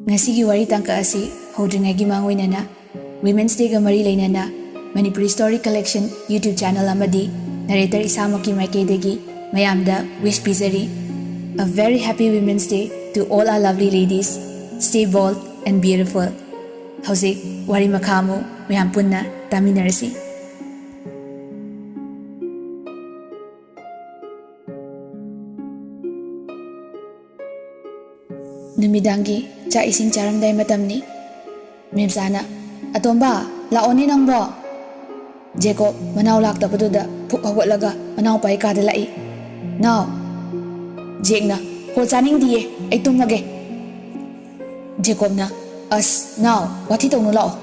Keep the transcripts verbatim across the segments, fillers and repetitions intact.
ꯉꯁꯤꯒꯤ ꯋꯥꯔꯤ ꯇꯥꯡꯀꯛ ꯑꯁꯤ ꯍꯧꯗ꯭ꯔꯤꯉꯩꯒꯤ ꯃꯥꯡꯑꯣꯏꯅꯅ Women's Dayꯒ ꯃꯔꯤ ꯂꯩꯅꯅ Manipuri Story Collection YouTube channel ꯑꯃꯗꯤ narrator ꯏꯁꯥꯃꯛꯀꯤ ꯃꯥꯏꯀꯩꯗꯒꯤ ꯃꯌꯥꯝꯗ wish ꯄꯤꯖꯔꯤ꯫ A very happy Women's Day to all our lovely ladies. Stay bold and beautiful. ꯍꯧꯖꯤꯛ ꯋꯥꯔꯤ ꯃꯈꯥ ꯑꯃꯨꯛ ꯃꯌꯥꯝ ꯄꯨꯟꯅ ꯇꯥꯃꯤꯟꯅꯔꯁꯤ꯫ ꯅꯨꯃꯤꯗꯥꯡꯒꯤ ꯆꯥꯛ ꯏꯁꯤꯡ ꯆꯥꯔꯝꯗꯥꯏ ꯃꯇꯝꯅꯤ꯫ ꯃꯦꯝꯆꯥꯅ, "ꯑꯇꯣꯝꯕ, ꯂꯥꯛꯑꯣꯅꯦ ꯅꯪꯕꯣ!" ꯖꯦꯀꯣꯕ ꯃꯅꯥꯎ ꯂꯥꯛꯇꯕꯗꯨꯗ ꯐꯨꯛ ꯍꯧꯒꯠꯂꯒ ꯃꯅꯥꯎꯄꯥꯒꯤ ꯀꯥꯗ ꯂꯥꯛꯏ꯫ "ꯅꯥꯎ!" ꯖꯦꯛꯅ, "ꯍꯣ, ꯆꯥꯅꯤꯡꯗꯤꯌꯦ, ꯑꯩ ꯇꯨꯝꯃꯒꯦ꯫" ꯖꯦꯀꯣꯕꯅ, "ꯑꯁ, ꯅꯥꯎ, ꯋꯥꯊꯤ ꯇꯧꯅꯨ ꯂꯥꯛꯑꯣ꯫"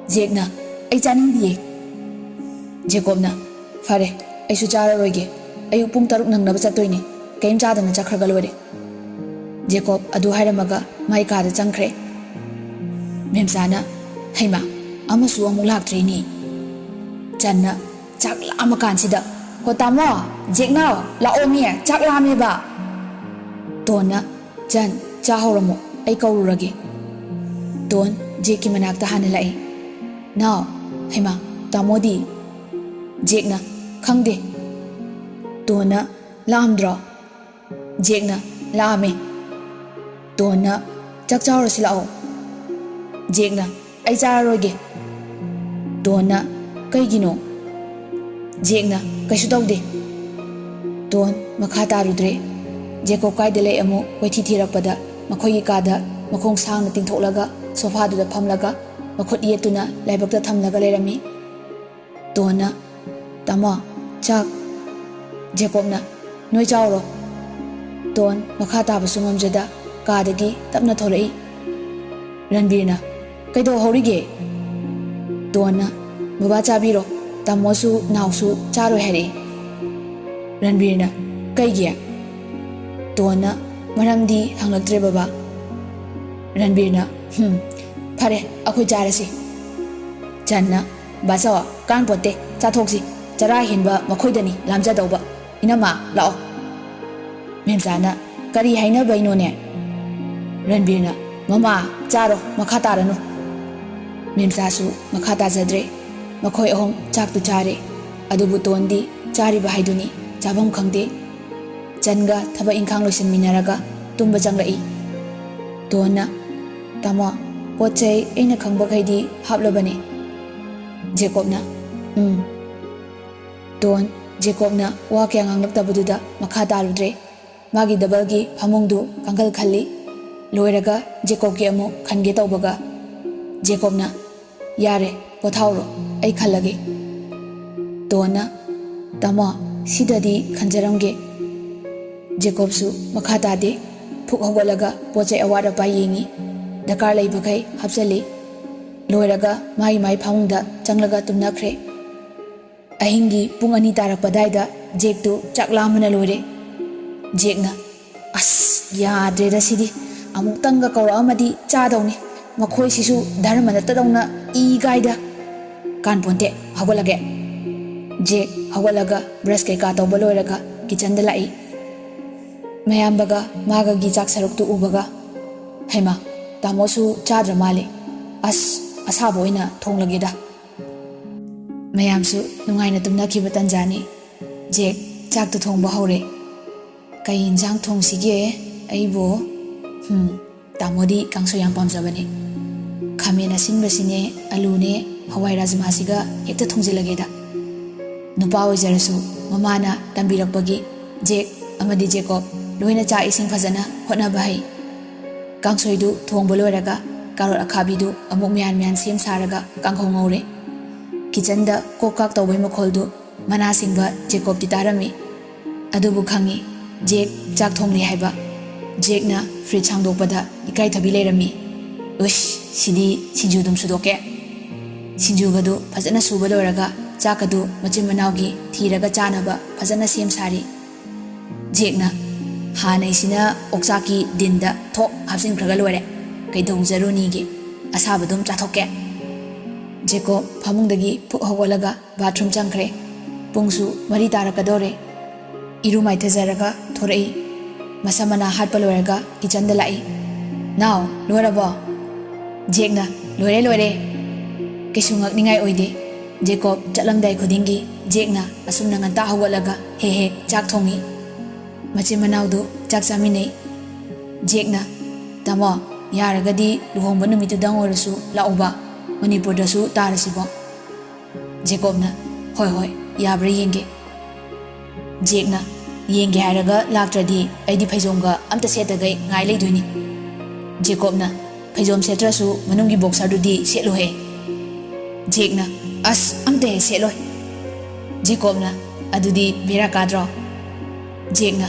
ꯖꯦꯛꯅ, "ꯑꯩ ꯆꯥꯅꯤꯡꯗꯤꯌꯦ꯫" ꯖꯦꯀꯣꯕꯅ, "ꯐꯔꯦ, ꯑꯩꯁꯨ ꯆꯥꯔꯔꯣꯏꯒꯦ꯫ ꯑꯌꯨꯛ ꯄꯨꯡ ꯇꯔꯨꯛ ꯅꯪꯅꯕ ꯆꯠꯇꯣꯏꯅꯦ꯫ ꯀꯩꯝ ꯆꯥꯗꯅ ꯆꯠꯈ꯭ꯔꯒ ꯂꯣꯏꯔꯦ꯫" ꯖꯦꯀꯣꯕ ꯑꯗꯨ ꯍꯥꯏꯔꯝꯃꯒ ꯃꯥꯏ ꯀꯥꯗ ꯆꯪꯈ꯭ꯔꯦ꯫ ꯃꯦꯝꯆꯥꯅ, "ꯍꯩꯃꯥ, ꯑꯃꯁꯨ ꯑꯃꯨꯛ ꯂꯥꯛꯇ꯭ꯔꯦꯅꯦ꯫" ꯆꯟꯅ ꯆꯥꯛ ꯂꯥꯝꯃꯀꯥꯟꯁꯤꯗ, "ꯍꯣ ꯇꯥꯃꯣ, ꯖꯦꯛꯅꯥꯎ, ꯂꯥꯛꯑꯣꯃꯤ, ꯆꯥꯛ ꯂꯥꯝꯃꯦꯕ꯫" ꯇꯣꯟꯅ, "ꯆꯟ, ꯆꯥ ꯍꯧꯔꯝꯃꯣ, ꯑꯩ ꯀꯧꯔꯨꯔꯒꯦ꯫" ꯇꯣꯟ ꯖꯦꯛꯀꯤ ꯃꯅꯥꯛꯇ ꯍꯥꯟꯅ ꯂꯥꯛꯏ꯫ "ꯅꯥꯎ, ꯍꯩꯃꯥ, ꯇꯥꯃꯣꯗꯤ?" ꯖꯦꯛꯅ, "ꯈꯪꯗꯦ꯫" ꯇꯣꯟꯅ, "ꯂꯥꯝꯗ꯭ꯔꯣ?" ꯖꯦꯛꯅ, "ꯂꯥꯝꯃꯦ꯫" ꯇꯣꯟꯅ, "ꯆꯥꯛ ꯆꯥꯔꯨꯔꯁꯤ ꯂꯥꯛꯑꯣ꯫" ꯖꯦꯛꯅ, "ꯑꯩ ꯆꯥꯔꯔꯣꯏꯒꯦ꯫" ꯇꯣꯟꯅ, "ꯀꯩꯒꯤꯅꯣ?" ꯖꯦꯛꯅ, "ꯀꯩꯁꯨ ꯇꯧꯗꯦ꯫" ꯇꯣꯟ ꯃꯈꯥ ꯇꯥꯔꯨꯗ꯭ꯔꯦ꯫ ꯖꯦꯀꯣꯕ ꯀꯥꯏꯗ ꯂꯩ ꯑꯃꯨꯛ ꯀꯣꯏꯊꯤ ꯊꯤꯔꯛꯄꯗ ꯃꯈꯣꯏꯒꯤ ꯀꯥꯗ ꯃꯈꯣꯡ ꯁꯥꯡꯅ ꯇꯤꯡꯊꯣꯛꯂꯒ ꯁꯣꯐꯥꯗꯨꯗ ꯐꯝꯂꯒ ꯃꯈꯨꯠ ꯌꯦꯠꯇꯨꯅ ꯂꯥꯏꯕꯛꯇ ꯊꯝꯂꯒ ꯂꯩꯔꯝꯃꯤ꯫ ꯇꯣꯟꯅ, "ꯇꯥꯃꯣ, ꯆꯥꯛ꯫" ꯖꯦꯀꯣꯕꯅ, "ꯅꯣꯏ ꯆꯥꯎꯔꯣ꯫" ꯇꯣꯟ ꯃꯈꯥ ꯇꯥꯕꯁꯨ ꯉꯝꯖꯗ ꯀꯥꯗꯒꯤ ꯇꯞꯅ ꯊꯣꯛꯂꯛꯏ꯫ ꯔꯟꯕꯤꯔꯅ, "ꯀꯩꯗꯧꯍꯧꯔꯤꯒꯦ?" ꯇꯣꯟꯅ, "ꯕꯕꯥ ꯆꯥꯕꯤꯔꯣ, ꯇꯥꯃꯣꯁꯨ ꯅꯥꯎꯁꯨ ꯆꯥꯔꯣꯏ ꯍꯥꯏꯔꯛꯏ꯫" ꯔꯟꯕꯤꯔꯅ, "ꯀꯩꯒꯤ?" ꯇꯣꯟꯅ, "ꯃꯔꯝꯗꯤ ꯍꯪꯂꯛꯇ꯭ꯔꯦ ꯕꯕꯥ꯫" ꯔꯟꯕꯤꯔꯅ, "ꯍꯨꯝ, ꯐꯔꯦ, ꯑꯩꯈꯣꯏ ꯆꯥꯔꯁꯤ꯫" ꯆꯟꯅ, "ꯕꯥꯆꯧ, ꯀꯥꯟꯄꯣꯠꯇꯦ, ꯆꯥꯊꯣꯛꯁꯤ꯫ ꯆꯔꯥ ꯍꯦꯟꯕ ꯃꯈꯣꯏꯗꯅꯤ ꯂꯥꯝꯖꯗꯧꯕ꯫ ꯏꯅꯝꯃ, ꯂꯥꯛꯑꯣ꯫" ꯃꯦꯝꯆꯥꯅ, "ꯀꯔꯤ ꯍꯥꯏꯅꯕꯩꯅꯣꯅꯦ?" ꯔꯟꯕꯤꯔꯅ, "ꯃꯃꯥ, ꯆꯥꯔꯣ, ꯃꯈꯥ ꯇꯥꯔꯅꯨ꯫" ꯃꯦꯝꯆꯥꯁꯨ ꯃꯈꯥ ꯇꯥꯖꯗ꯭ꯔꯦ꯫ ꯃꯈꯣꯏ ꯑꯍꯨꯝ ꯆꯥꯛꯇꯨ ꯆꯥꯔꯦ꯫ ꯑꯗꯨꯕꯨ ꯇꯣꯟꯗꯤ ꯆꯥꯔꯤꯕ ꯍꯥꯏꯗꯨꯅꯤ, ꯆꯥꯐꯝ ꯈꯪꯗꯦ꯫ ꯆꯟꯒ ꯊꯕꯛ ꯏꯪꯈꯥꯡ ꯂꯣꯏꯁꯤꯟꯃꯤꯟꯅꯔꯒ ꯇꯨꯝꯕ ꯆꯪꯂꯛꯏ꯫ ꯇꯣꯟꯅ, "ꯇꯥꯃꯣ, ꯄꯣꯠ ꯆꯩ ꯑꯩꯅ ꯈꯪꯕꯈꯩꯗꯤ ꯍꯥꯞꯂꯕꯅꯦ꯫" ꯖꯦꯀꯣꯕꯅ, "ꯎꯝ꯫" ꯇꯣꯟ, ꯖꯦꯀꯣꯕꯅ ꯋꯥ ꯀꯌꯥ ꯉꯥꯡꯂꯛꯇꯕꯗꯨꯗ ꯃꯈꯥ ꯇꯥꯔꯨꯗ꯭ꯔꯦ꯫ ꯃꯥꯒꯤ ꯗꯕꯜꯒꯤ ꯐꯃꯨꯡꯗꯨ ꯀꯥꯡꯈꯜ ꯈꯜꯂꯤ꯫ ꯂꯣꯏꯔꯒ ꯖꯦꯀꯣꯕꯀꯤ ꯑꯃꯨꯛ ꯈꯟꯒꯦ ꯇꯧꯕꯒ, ꯖꯦꯀꯣꯕꯅ, "ꯌꯥꯔꯦ, ꯄꯣꯊꯥꯎꯔꯣ, ꯑꯩ ꯈꯜꯂꯒꯦ꯫" ꯇꯣꯟꯅ, "ꯇꯥꯃꯣ, ꯁꯤꯗꯗꯤ ꯈꯟꯖꯔꯝꯒꯦ꯫" ꯖꯦꯀꯣꯕꯁꯨ ꯃꯈꯥ ꯇꯥꯗꯦ꯫ ꯐꯨꯛ ꯍꯧꯒꯠꯂꯒ ꯄꯣꯠ ꯆꯩ ꯑꯋꯥꯠ ꯑꯄꯥ ꯌꯦꯡꯉꯤ꯫ ꯗꯔꯀꯥꯔ ꯂꯩꯕꯈꯩ ꯍꯥꯞꯆꯜꯂꯤ꯫ ꯂꯣꯏꯔꯒ ꯃꯥꯒꯤ ꯃꯥꯒꯤ ꯐꯃꯨꯡꯗ ꯆꯪꯂꯒ ꯇꯨꯝꯅꯈ꯭ꯔꯦ꯫ ꯑꯍꯤꯡꯒꯤ ꯄꯨꯡ ꯑꯅꯤ ꯇꯥꯔꯛꯄꯗꯥꯏꯗ ꯖꯦꯛꯇꯨ ꯆꯥꯛ ꯂꯥꯝꯕꯅ ꯂꯣꯏꯔꯦ꯫ ꯖꯦꯛꯅ, "ꯑꯁ, ꯌꯥꯗ꯭ꯔꯦꯗ ꯁꯤꯗꯤ꯫ ꯑꯃꯨꯛꯇꯪꯒ ꯀꯧꯔꯛꯑꯝꯃꯗꯤ ꯆꯥꯗꯧꯅꯤ꯫ ꯃꯈꯣꯏꯁꯤꯁꯨ ꯙꯔꯃ ꯅꯠꯇꯗꯧꯅ ꯏ ꯀꯥꯏꯗ꯫ ꯀꯥꯟꯄꯣꯟꯇꯦ, ꯍꯧꯒꯠꯂꯒꯦ꯫" ꯖꯦꯛ ꯍꯧꯒꯠꯂꯒ ꯕ꯭ꯔꯁ ꯀꯩꯀꯥ ꯇꯧꯕ ꯂꯣꯏꯔꯒ ꯀꯤꯆꯟꯗ ꯂꯥꯛꯏ꯫ ꯃꯌꯥꯝꯕꯒ ꯃꯥꯒꯒꯤ ꯆꯥꯛ ꯁꯔꯨꯛꯇꯨ ꯎꯕꯒ, "ꯍꯩꯃꯥ, ꯇꯥꯃꯣꯁꯨ ꯆꯥꯗ꯭ꯔ ꯃꯥꯜꯂꯦ꯫ ꯑꯁ, ꯑꯁꯥꯕ ꯑꯣꯏꯅ ꯊꯣꯡꯂꯒꯦꯗ꯫" ꯃꯌꯥꯝꯁꯨ ꯅꯨꯡꯉꯥꯏꯅ ꯇꯨꯝꯅꯈꯤꯕ ꯇꯟꯖꯥꯅꯤ꯫ ꯖꯦꯛ ꯆꯥꯛꯇꯨ ꯊꯣꯡꯕ ꯍꯧꯔꯦ꯫ "ꯀꯩ ꯏꯟꯖꯥꯡ ꯊꯣꯡꯁꯤꯒꯦ ꯑꯩꯕꯨ? ꯍꯝ, ꯇꯥꯃꯣꯗꯤ ꯀꯥꯡꯁꯣꯏ ꯌꯥꯝ ꯄꯥꯝꯖꯕꯅꯦ꯫ ꯈꯥꯃꯦꯟ ꯑꯁꯤꯟꯕꯁꯤꯅꯦ, ꯑꯂꯨꯅꯦ, ꯍꯋꯥꯏ ꯔꯥꯖꯃꯥꯁꯤꯒ ꯍꯦꯛꯇ ꯊꯣꯡꯖꯤꯜꯂꯒꯦꯗ꯫" ꯅꯨꯄꯥ ꯑꯣꯏꯖꯔꯁꯨ ꯃꯃꯥꯅ ꯇꯝꯕꯤꯔꯛꯄꯒꯤ ꯖꯦꯛ ꯑꯃꯗꯤ ꯖꯦꯀꯣꯕ ꯂꯣꯏꯅ ꯆꯥꯛ ꯏꯁꯤꯡ ꯐꯖꯅ ꯍꯣꯠꯅꯕ ꯍꯩ꯫ ꯀꯥꯡꯁꯣꯏꯗꯨ ꯊꯣꯡꯕ ꯂꯣꯏꯔꯒ ꯀꯥꯔꯣꯠ ꯑꯈꯥꯕꯤꯗꯨ ꯑꯃꯨꯛ ꯃꯌꯥꯟ ꯃꯌꯥꯟ ꯁꯦꯝ ꯁꯥꯔꯒ ꯀꯥꯡꯍꯧ ꯉꯧꯔꯦ꯫ ꯀꯤꯆꯟꯗ ꯀꯣꯛ ꯀꯥꯛ ꯇꯧꯕꯩ ꯃꯈꯣꯜꯗꯨ ꯃꯅꯥ ꯁꯤꯡꯕ ꯖꯦꯀꯣꯕꯇꯤ ꯇꯥꯔꯝꯃꯤ꯫ ꯑꯗꯨꯕꯨ ꯈꯪꯉꯤ, ꯖꯦꯛ ꯆꯥꯛ ꯊꯣꯡꯂꯤ ꯍꯥꯏꯕ꯫ ꯖꯦꯛꯅ ꯐ꯭ꯔꯤꯖ ꯍꯥꯡꯗꯣꯛꯄꯗ ꯏꯀꯥꯏꯊꯕꯤ ꯂꯩꯔꯝꯃꯤ꯫ "ꯎꯁ, ꯁꯤꯗꯤ ꯁꯤꯡꯖꯨ ꯑꯗꯨꯝ ꯁꯨꯗꯣꯛꯀꯦ꯫" ꯁꯤꯡꯖꯨꯒꯗꯨ ꯐꯖꯅ ꯁꯨꯕ ꯂꯣꯏꯔꯒ ꯆꯥꯛꯀꯗꯨ ꯃꯆꯤꯟ ꯃꯅꯥꯎꯒꯤ ꯊꯤꯔꯒ ꯆꯥꯅꯕ ꯐꯖꯅ ꯁꯦꯝ ꯁꯥꯔꯤ꯫ ꯖꯦꯛꯅ, "ꯍꯥꯟꯅꯩꯁꯤꯅ ꯑꯣꯛꯆꯥꯛꯀꯤ ꯗꯤꯟꯗ ꯊꯣꯛ ꯍꯥꯞꯆꯤꯟꯈ꯭ꯔꯒ ꯂꯣꯏꯔꯦ꯫ ꯀꯩꯗꯧꯖꯔꯨꯅꯤꯒꯦ? ꯑꯁꯥꯕꯗꯨꯝ ꯆꯥꯊꯣꯛꯀꯦ꯫" ꯖꯦꯀꯣꯕ ꯐꯃꯨꯡꯗꯒꯤ ꯐꯨꯛ ꯍꯧꯒꯠꯂꯒ ꯕꯥꯊꯔꯨꯝ ꯆꯪꯈ꯭ꯔꯦ꯫ ꯄꯨꯡꯁꯨ ꯃꯔꯤ ꯇꯥꯔꯛꯀꯗꯧꯔꯦ꯫ ꯏꯔꯨ ꯃꯥꯏꯊꯖꯔꯒ ꯊꯣꯔꯛꯏ꯫ ꯃꯁꯝ ꯃꯅꯥ ꯍꯥꯠꯄ ꯂꯣꯏꯔꯒ ꯀꯤꯆꯟꯗ ꯂꯥꯛꯏ꯫ "ꯅꯥꯎ, ꯂꯣꯏꯔꯕꯣ?" ꯖꯦꯛꯅ, "ꯂꯣꯏꯔꯦ, ꯂꯣꯏꯔꯦ꯫" ꯀꯩꯁꯨ ꯉꯛꯅꯤꯡꯉꯥꯏ ꯑꯣꯏꯗꯦ꯫ ꯖꯦꯀꯣꯕ ꯆꯠꯂꯝꯗꯥꯏ ꯈꯨꯗꯤꯡꯒꯤ ꯖꯦꯛꯅ ꯑꯁꯨꯝꯅ ꯉꯟꯇꯥ ꯍꯧꯒꯠꯂꯒ ꯍꯦꯛ ꯍꯦꯛ ꯆꯥꯛ ꯊꯣꯡꯏ꯫ ꯃꯆꯤꯟ ꯃꯅꯥꯎꯗꯨ ꯆꯥꯛ ꯆꯥꯃꯤꯟꯅꯩ꯫ ꯖꯦꯛꯅ, "ꯇꯥꯃꯣ, ꯌꯥꯔꯒꯗꯤ ꯂꯨꯍꯣꯡꯕ ꯅꯨꯃꯤꯠꯇꯨꯗꯪ ꯑꯣꯏꯔꯁꯨ ꯂꯥꯛꯎꯕ, ꯃꯅꯤꯄꯨꯔꯗꯁꯨ ꯇꯥꯔꯁꯤꯕꯣ꯫" ꯖꯦꯀꯣꯕꯅ, "ꯍꯣꯏ, ꯍꯣꯏ, ꯌꯥꯕ꯭ꯔꯥ ꯌꯦꯡꯒꯦ꯫" ꯖꯦꯛꯅ, "ꯌꯦꯡꯒꯦ ꯍꯥꯏꯔꯒ ꯂꯥꯛꯇ꯭ꯔꯗꯤ ꯑꯩꯗꯤ ꯐꯩꯖꯣꯝꯒ ꯑꯝꯇ ꯁꯦꯠꯇꯈꯩ ꯉꯥꯏ ꯂꯩꯗꯣꯏꯅꯤ꯫" ꯖꯦꯀꯣꯕꯅ, "ꯐꯩꯖꯣꯝ ꯁꯦꯠꯇ꯭ꯔꯁꯨ ꯃꯅꯨꯡꯒꯤ ꯕꯣꯛꯁꯔꯗꯨꯗꯤ ꯁꯦꯠꯂꯨꯍꯦ꯫" ꯖꯦꯛꯅ, "ꯑꯁ, ꯑꯝꯇ ꯍꯦꯛ ꯁꯦꯠꯂꯣꯏ꯫" ꯖꯦꯀꯣꯕꯅ, "ꯑꯗꯨꯗꯤ ꯕꯦꯔꯥ ꯀꯥꯗ꯭ꯔꯣ?" ꯖꯦꯛꯅ,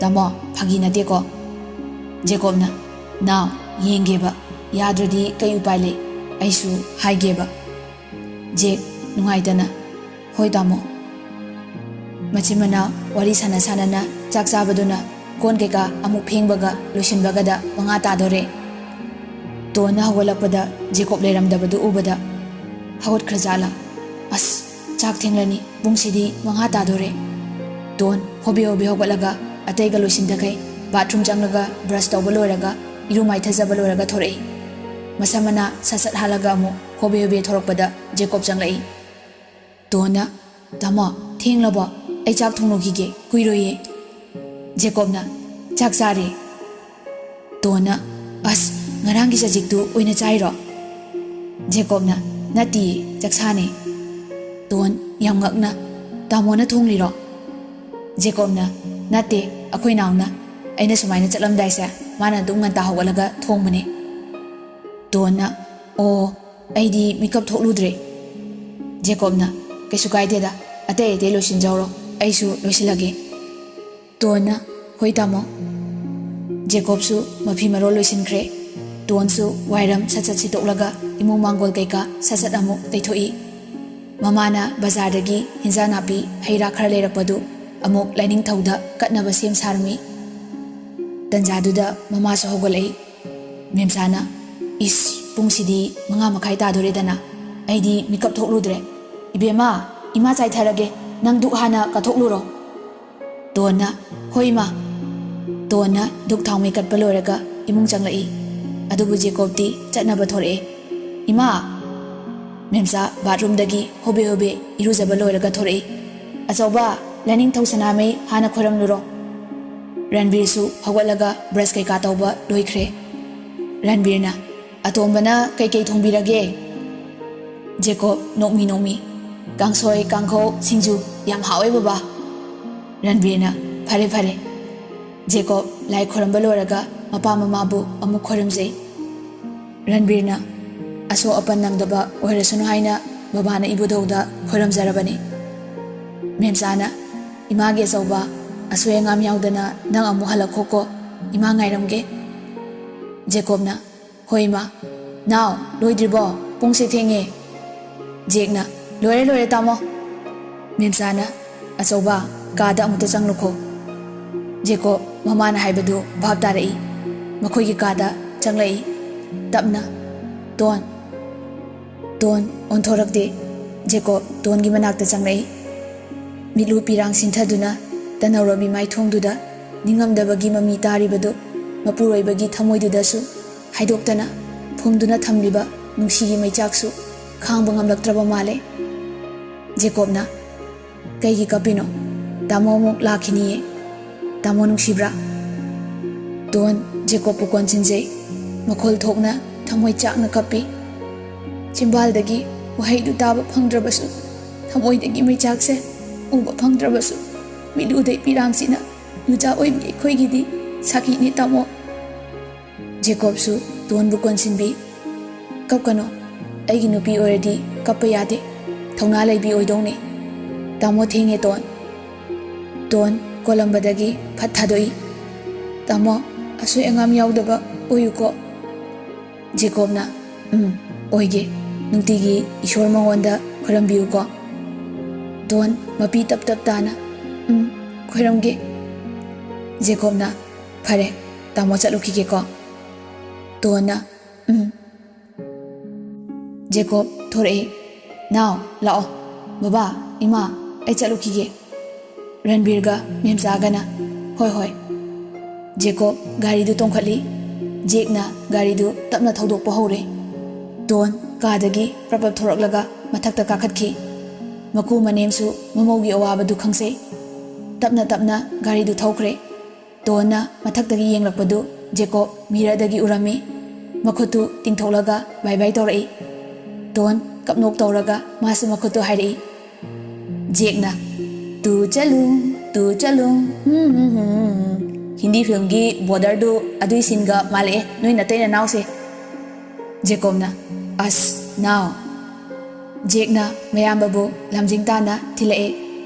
"ꯇꯥꯃꯣ, ꯐꯥꯒꯤ ꯅꯠꯇꯦꯀꯣ꯫" ꯖꯦꯀꯣꯕꯅ, "ꯅꯥꯎ, ꯌꯦꯡꯒꯦꯕ, ꯌꯥꯗ꯭ꯔꯗꯤ ꯀꯩ ꯎꯄꯥꯏ ꯂꯩ? ꯑꯩꯁꯨ ꯍꯥꯏꯒꯦꯕ꯫" ꯖꯦꯛ ꯅꯨꯡꯉꯥꯏꯇꯅ, "ꯍꯣꯏ ꯇꯥꯃꯣ꯫" ꯃꯆꯤꯟ ꯃꯅꯥꯎ ꯋꯥꯔꯤ ꯁꯥꯟꯅ ꯁꯥꯟꯅꯅ ꯆꯥꯛ ꯆꯥꯕꯗꯨꯅ ꯀꯣꯟ ꯀꯩꯀꯥ ꯑꯃꯨꯛ ꯐꯦꯡꯕꯒ ꯂꯣꯏꯁꯤꯟꯕꯒꯗ ꯃꯉꯥ ꯇꯥꯗꯣꯔꯦ꯫ ꯇꯣꯟꯅ ꯍꯧꯒꯠꯂꯛꯄꯗ ꯖꯦꯀꯣꯕ ꯂꯩꯔꯝꯗꯕꯗꯨ ꯎꯕꯗ, "ꯍꯧꯒꯠꯈ꯭ꯔꯖꯥꯠꯂꯥ? ꯑꯁ, ꯆꯥꯛ ꯊꯦꯡꯂꯅꯤ, ꯄꯨꯡꯁꯤꯗꯤ ꯃꯉꯥ ꯇꯥꯗꯣꯔꯦ꯫" ꯇꯣꯟ ꯍꯣꯕꯦ ꯍꯣꯕꯦ ꯍꯧꯒꯠꯂꯒ ꯑꯇꯩꯒ ꯂꯣꯏꯁꯤꯟꯗꯈꯩ ꯕꯥꯊꯔꯨꯝ ꯆꯪꯂꯒ ꯕ꯭ꯔꯁ ꯇꯧꯕ ꯂꯣꯏꯔꯒ ꯏꯔꯨ ꯃꯥꯏꯊꯖꯕ ꯂꯣꯏꯔꯒ ꯊꯣꯔꯛꯏ꯫ ꯃꯁꯝ ꯃꯅꯥ ꯁꯠ ꯁꯠ ꯍꯥꯠꯂꯒ ꯑꯃꯨꯛ ꯍꯣꯕꯦ ꯍꯣꯕꯦ ꯊꯣꯔꯛꯄꯗ ꯖꯦꯀꯣꯕ ꯆꯪꯂꯛꯏ꯫ ꯇꯣꯟꯅ, "ꯇꯥꯃꯣ, ꯊꯦꯡꯂꯕꯣ? ꯑꯩ ꯆꯥꯛ ꯊꯣꯡꯂꯨꯈꯤꯒꯦ, ꯀꯨꯏꯔꯣꯏꯌꯦ꯫" ꯖꯦꯀꯣꯕꯅ, "ꯆꯥꯛ ꯆꯥꯔꯦ꯫" ꯇꯣꯟꯅ, "ꯑꯁ, ꯉꯔꯥꯡꯒꯤ ꯆꯖꯤꯛꯇꯨ ꯑꯣꯏꯅ ꯆꯥꯏꯔꯣ?" ꯖꯦꯀꯣꯕꯅ, "ꯅꯠꯇꯤꯌꯦ, ꯆꯥꯛꯁꯥꯅꯦ꯫" ꯇꯣꯟ ꯌꯥꯝ ꯉꯛꯅ, "ꯇꯥꯃꯣꯅ ꯊꯣꯡꯂꯤꯔꯣ?" ꯖꯦꯀꯣꯕꯅ, "ꯅꯠꯇꯦ, ꯑꯩꯈꯣꯏ ꯅꯥꯎꯅ꯫ ꯑꯩꯅ ꯁꯨꯃꯥꯏꯅ ꯆꯠꯂꯝꯗꯥꯏꯁꯦ ꯃꯥꯅ ꯑꯗꯨꯝ ꯉꯟꯇꯥ ꯍꯧꯒꯠꯂꯒ ꯊꯣꯡꯕꯅꯦ꯫" ꯇꯣꯟꯅ, "ꯑꯣ, ꯑꯩꯗꯤ ꯃꯤꯀꯞ ꯊꯣꯛꯂꯨꯗ꯭ꯔꯦ꯫" ꯖꯦꯀꯣꯕꯅ, "ꯀꯩꯁꯨ ꯀꯥꯏꯗꯦꯗ, ꯑꯇꯩ ꯑꯇꯩ ꯂꯣꯏꯁꯤꯟꯖꯧꯔꯣ, ꯑꯩꯁꯨ ꯂꯣꯏꯁꯤꯜꯂꯒꯦ꯫" ꯇꯣꯟꯅ, "ꯍꯣꯏ ꯇꯥꯃꯣ꯫" ꯖꯦꯀꯣꯕꯁꯨ ꯃꯐꯤ ꯃꯔꯣꯜ ꯂꯣꯏꯁꯤꯟꯈ꯭ꯔꯦ꯫ ꯇꯣꯟꯁꯨ ꯋꯥꯏꯔꯝ ꯁꯠ ꯁꯠ ꯁꯤꯠꯇꯣꯛꯂꯒ ꯏꯃꯨꯡ ꯃꯥꯡꯒꯣꯜ ꯀꯩꯀꯥ ꯁꯠ ꯁꯠ ꯑꯃꯨꯛ ꯇꯩꯊꯣꯛꯏ꯫ ꯃꯃꯥꯅ ꯕꯖꯥꯔꯗꯒꯤ ꯍꯤꯟꯖꯥꯡ ꯅꯥꯄꯤ ꯍꯩ ꯔꯥ ꯈꯔ ꯂꯩꯔꯛꯄꯗꯨ ꯑꯃꯨꯛ ꯂꯥꯏꯅꯤꯡꯊꯧꯗ ꯀꯠꯅꯕ ꯁꯦꯝ ꯁꯥꯔꯝꯃꯤ꯫ ꯇꯟꯖꯥꯗꯨꯗ ꯃꯃꯥꯁꯨ ꯍꯧꯒꯠꯂꯛꯏ꯫ ꯃꯦꯝꯆꯥꯅ, "ꯏꯁ, ꯄꯨꯡꯁꯤꯗꯤ ꯃꯉꯥ ꯃꯈꯥꯏ ꯇꯥꯗꯣꯔꯦꯗꯅ, ꯑꯩꯗꯤ ꯃꯤꯀꯞ ꯊꯣꯛꯂꯨꯗ꯭ꯔꯦ꯫ ꯏꯕꯦꯝꯃ, ꯏꯃꯥ ꯆꯥꯏꯊꯔꯒꯦ, ꯅꯪ ꯙꯨꯛ ꯍꯥꯟꯅ ꯀꯠꯊꯣꯛꯂꯨꯔꯣ꯫" ꯇꯣꯟꯅ, "ꯍꯣꯏ ꯏꯃꯥ꯫" ꯇꯣꯟꯅ ꯙꯨꯛ ꯊꯥꯎꯃꯩ ꯀꯠꯄ ꯂꯣꯏꯔꯒ ꯏꯃꯨꯡ ꯆꯪꯂꯛꯏ꯫ ꯑꯗꯨꯕꯨ ꯖꯦꯀꯣꯕꯇꯤ ꯆꯠꯅꯕ ꯊꯣꯔꯛꯑꯦ꯫ "ꯏꯃꯥ!" ꯃꯦꯝꯆꯥ ꯕꯥꯠꯔꯨꯝꯗꯒꯤ ꯍꯣꯕꯦ ꯍꯣꯕꯦ ꯏꯔꯨꯖꯕ ꯂꯣꯏꯔꯒ ꯊꯣꯔꯛꯏ꯫ "ꯑꯆꯧꯕ, ꯂꯥꯏꯅꯤꯡꯊꯧ ꯁꯅꯥꯃꯩ ꯍꯥꯟꯅ ꯈꯣꯏꯔꯝꯂꯨꯔꯣ꯫" ꯔꯟꯕꯤꯔꯁꯨ ꯍꯧꯒꯠꯂꯒ ꯕ꯭ꯔꯁ ꯀꯩꯀꯥ ꯇꯧꯕ ꯂꯣꯏꯈ꯭ꯔꯦ꯫ ꯔꯟꯕꯤꯔꯅ, "ꯑꯇꯣꯝꯕꯅ ꯀꯩꯀꯩ ꯊꯣꯡꯕꯤꯔꯒꯦ?" ꯖꯦꯀꯣꯕ ꯅꯣꯛꯃꯤ ꯅꯣꯛꯃꯤ, "ꯀꯥꯡꯁꯣꯏ, ꯀꯥꯡꯈꯧ, ꯁꯤꯡꯖꯨ ꯌꯥꯝ ꯍꯥꯎꯋꯦ ꯕꯕꯥ꯫" ꯔꯟꯕꯤꯔꯅ, "ꯐꯔꯦ ꯐꯔꯦ꯫" ꯖꯦꯀꯣꯕ ꯂꯥꯏ ꯈꯣꯏꯔꯝꯕ ꯂꯣꯏꯔꯒ ꯃꯄꯥ ꯃꯃꯥꯕꯨ ꯑꯃꯨꯛ ꯈꯣꯏꯔꯝꯖꯩ꯫ ꯔꯟꯕꯤꯔꯅ, "ꯑꯁꯣꯛ ꯑꯄꯟ ꯅꯪꯗꯕ ꯑꯣꯏꯔꯁꯅꯨ ꯍꯥꯏꯅ ꯕꯕꯥꯅ ꯏꯕꯨꯙꯧꯗ ꯈꯣꯏꯔꯝꯖꯔꯕꯅꯤ꯫" ꯃꯦꯝꯆꯥꯅ, "ꯏꯃꯥꯒꯤ ꯑꯆꯧꯕ, ꯑꯁꯣꯏ ꯑꯉꯥꯝ ꯌꯥꯎꯗꯅ ꯅꯪ ꯑꯃꯨꯛ ꯍꯜꯂꯛꯈꯣꯀꯣ, ꯏꯃꯥ ꯉꯥꯏꯔꯝꯒꯦ꯫" ꯖꯦꯀꯣꯕꯅ, "ꯍꯣꯏ ꯏꯃꯥ꯫ ꯅꯥꯎ, ꯂꯣꯏꯗ꯭ꯔꯤꯕꯣ? ꯄꯨꯡꯁꯦ ꯊꯦꯡꯉꯦ꯫" ꯖꯦꯛꯅ, "ꯂꯣꯏꯔꯦ ꯂꯣꯏꯔꯦ ꯇꯥꯃꯣ꯫" ꯃꯦꯝꯆꯥꯅ, "ꯑꯆꯧꯕ, ꯀꯥꯗ ꯑꯃꯨꯛꯇ ꯆꯪꯂꯨꯈꯣ꯫" ꯖꯦꯀꯣꯕ ꯃꯃꯥꯅ ꯍꯥꯏꯕꯗꯨ ꯚꯥꯞ ꯇꯥꯔꯛꯏ꯫ ꯃꯈꯣꯏꯒꯤ ꯀꯥꯗ ꯆꯪꯂꯛꯏ꯫ ꯇꯞꯅ, "ꯇꯣꯟ꯫" ꯇꯣꯟ ꯑꯣꯟꯊꯣꯔꯛꯇꯦ꯫ ꯖꯦꯀꯣꯕ ꯇꯣꯟꯒꯤ ꯃꯅꯥꯛꯇ ꯆꯪꯂꯛꯏ꯫ ꯃꯤꯠꯂꯨ ꯄꯤꯔꯥꯡ ꯁꯤꯟꯊꯗꯨꯅ ꯇꯅꯧꯔꯕꯤ ꯃꯥꯏꯊꯣꯡꯗꯨꯗ ꯅꯤꯡꯉꯝꯗꯕꯒꯤ ꯃꯃꯤ ꯇꯥꯔꯤꯕꯗꯨ ꯃꯄꯨꯔꯣꯏꯕꯒꯤ ꯊꯃꯣꯏꯗꯨꯗꯁꯨ ꯍꯥꯏꯗꯣꯛꯇꯅ ꯐꯨꯝꯗꯨꯅ ꯊꯝꯂꯤꯕ ꯅꯨꯡꯁꯤꯒꯤ ꯃꯩꯆꯥꯛꯁꯨ ꯈꯥꯡꯕ ꯉꯝꯂꯛꯇ꯭ꯔꯕ ꯃꯥꯜꯂꯦ꯫ ꯖꯦꯀꯣꯕꯅ, "ꯀꯩꯒꯤ ꯀꯞꯄꯤꯅꯣ? ꯇꯥꯃꯣ ꯑꯃꯨꯛ ꯂꯥꯛꯈꯤꯅꯤꯌꯦ꯫ ꯇꯥꯃꯣ ꯅꯨꯡꯁꯤꯕ꯭ꯔꯥ?" ꯇꯣꯟ ꯖꯦꯀꯣꯕꯄꯨ ꯀꯣꯟꯁꯤꯟꯖꯩ꯫ ꯃꯈꯣꯜ ꯊꯣꯛꯅ ꯊꯃꯣꯏ ꯆꯥꯛꯅ ꯀꯞꯄꯤ꯫ ꯆꯤꯝꯕꯥꯜꯗꯒꯤ ꯋꯥꯍꯩꯗꯨ ꯇꯥꯕ ꯐꯪꯗ꯭ꯔꯕꯁꯨ, ꯊꯃꯣꯏꯗꯒꯤ ꯃꯩꯆꯥꯛꯁꯦ ꯎꯕ ꯐꯪꯗ꯭ꯔꯕꯁꯨ, ꯃꯤꯠꯂꯨꯗꯩ ꯄꯤꯔꯥꯡꯁꯤꯅ ꯅꯨꯆꯥ ꯑꯣꯏꯕꯤ ꯑꯩꯈꯣꯏꯒꯤꯗꯤ ꯁꯥꯈꯤꯅꯤ ꯇꯥꯃꯣ꯫ ꯖꯦꯀꯣꯕꯁꯨ ꯇꯣꯟꯕꯨ ꯀꯣꯟꯁꯤꯟꯕꯤ꯫ "ꯀꯞꯀꯅꯣ, ꯑꯩꯒꯤ ꯅꯨꯄꯤ ꯑꯣꯏꯔꯗꯤ ꯀꯞꯄ ꯌꯥꯗꯦ, ꯊꯧꯅꯥ ꯂꯩꯕꯤ ꯑꯣꯏꯗꯧꯅꯤ꯫ ꯇꯥꯃꯣ ꯊꯦꯡꯉꯦ ꯇꯣꯟ꯫" ꯇꯣꯟ ꯀꯣꯂꯝꯕꯗꯒꯤ ꯐꯠ ꯊꯥꯗꯣꯛꯏ꯫ "ꯇꯥꯃꯣ, ꯑꯁꯣꯏ ꯑꯉꯥꯝ ꯌꯥꯎꯗꯕ ꯑꯣꯏꯌꯨꯀꯣ꯫" ꯖꯦꯀꯣꯕꯅ, "ꯎꯝ, ꯑꯣꯏꯒꯦ꯫ ꯅꯨꯡꯇꯤꯒꯤ ꯏꯁꯣꯔ ꯃꯉꯣꯟꯗ ꯈꯣꯏꯔꯝꯕꯤꯌꯨꯀꯣ꯫" ꯇꯣꯟ ꯃꯄꯤ ꯇꯞ ꯇꯞ ꯇꯥꯅ, "ꯎꯝ, ꯈꯣꯏꯔꯝꯒꯦ꯫" ꯖꯦꯀꯣꯕꯅ, "ꯐꯔꯦ, ꯇꯥꯃꯣ ꯆꯠꯂꯨꯈꯤꯒꯦꯀꯣ꯫" ꯇꯣꯟꯅ, "ꯎꯝ꯫" ꯖꯦꯀꯣꯕ ꯊꯣꯔꯛꯏ꯫ "ꯅꯥꯎ, ꯂꯥꯛꯑꯣ꯫" "ꯕꯕꯥ, ꯏꯃꯥ, ꯑꯩ ꯆꯠꯂꯨꯈꯤꯒꯦ꯫" ꯔꯟꯕꯤꯔꯒ ꯃꯦꯝꯆꯥꯒꯅ, "ꯍꯣꯏ, ꯍꯣꯏ꯫" ꯖꯦꯀꯣꯕ ꯒꯥꯔꯤꯗꯨ ꯇꯣꯡꯈꯠꯂꯤ꯫ ꯖꯦꯛꯅ ꯒꯥꯔꯤꯗꯨ ꯇꯞꯅ ꯊꯧꯗꯣꯛꯄ ꯍꯧꯔꯦ꯫ ꯗꯣꯟ ꯀꯥꯗꯒꯤ ꯄ꯭ꯔꯞ ꯄ꯭ꯔꯞ ꯊꯣꯔꯛꯂꯒ ꯃꯊꯛꯇ ꯀꯥꯈꯠꯈꯤ꯫ ꯃꯀꯨ ꯃꯅꯦꯝꯁꯨ ꯃꯃꯧꯒꯤ ꯑꯋꯥꯕꯗꯨ ꯈꯪꯖꯩ꯫ ꯇꯞꯅ ꯇꯞꯅ ꯒꯥꯔꯤꯗꯨ ꯊꯧꯈ꯭ꯔꯦ꯫ ꯗꯣꯟꯅ ꯃꯊꯛꯇꯒꯤ ꯌꯦꯡꯂꯛꯄꯗꯨ ꯖꯦꯀꯣꯕ ꯃꯤꯔꯗꯒꯤ ꯎꯔꯝꯃꯤ꯫ ꯃꯈꯨꯠꯇꯨ ꯇꯤꯡꯊꯣꯛꯂꯒ ꯕꯥꯏ ꯕꯥꯏ ꯇꯧꯔꯛꯏ꯫ ꯗꯣꯟ ꯀꯞꯅꯣꯛ ꯇꯧꯔꯒ ꯃꯥꯁꯨ ꯃꯈꯨꯠꯇꯨ ꯍꯥꯏꯔꯛꯏ꯫ ꯖꯦꯛꯅ, "ꯇꯨ ꯆꯠꯂꯨ, ꯇꯨ ꯆꯠꯂꯨ, ꯍꯨꯝ, ꯍꯨꯝ, ꯍꯨꯝ, ꯍꯨꯝ꯫ ꯍꯤꯟꯗꯤ ꯐꯤꯂꯝꯒꯤ ꯕꯣꯔꯗꯔꯗꯨ ꯑꯗꯨꯏ ꯁꯤꯟꯒ ꯃꯥꯜꯂꯛꯑꯦ, ꯅꯣꯏ ꯅꯇꯩ ꯅꯅꯥꯎꯁꯦ꯫" ꯖꯦꯀꯣꯕꯅ, "ꯑꯁ, ꯅꯥꯎ꯫" ꯖꯦꯛꯅ ꯃꯌꯥꯝꯕꯕꯨ ꯂꯝꯖꯤꯡ ꯇꯥꯅ ꯊꯤꯜꯂꯛꯑꯦ꯫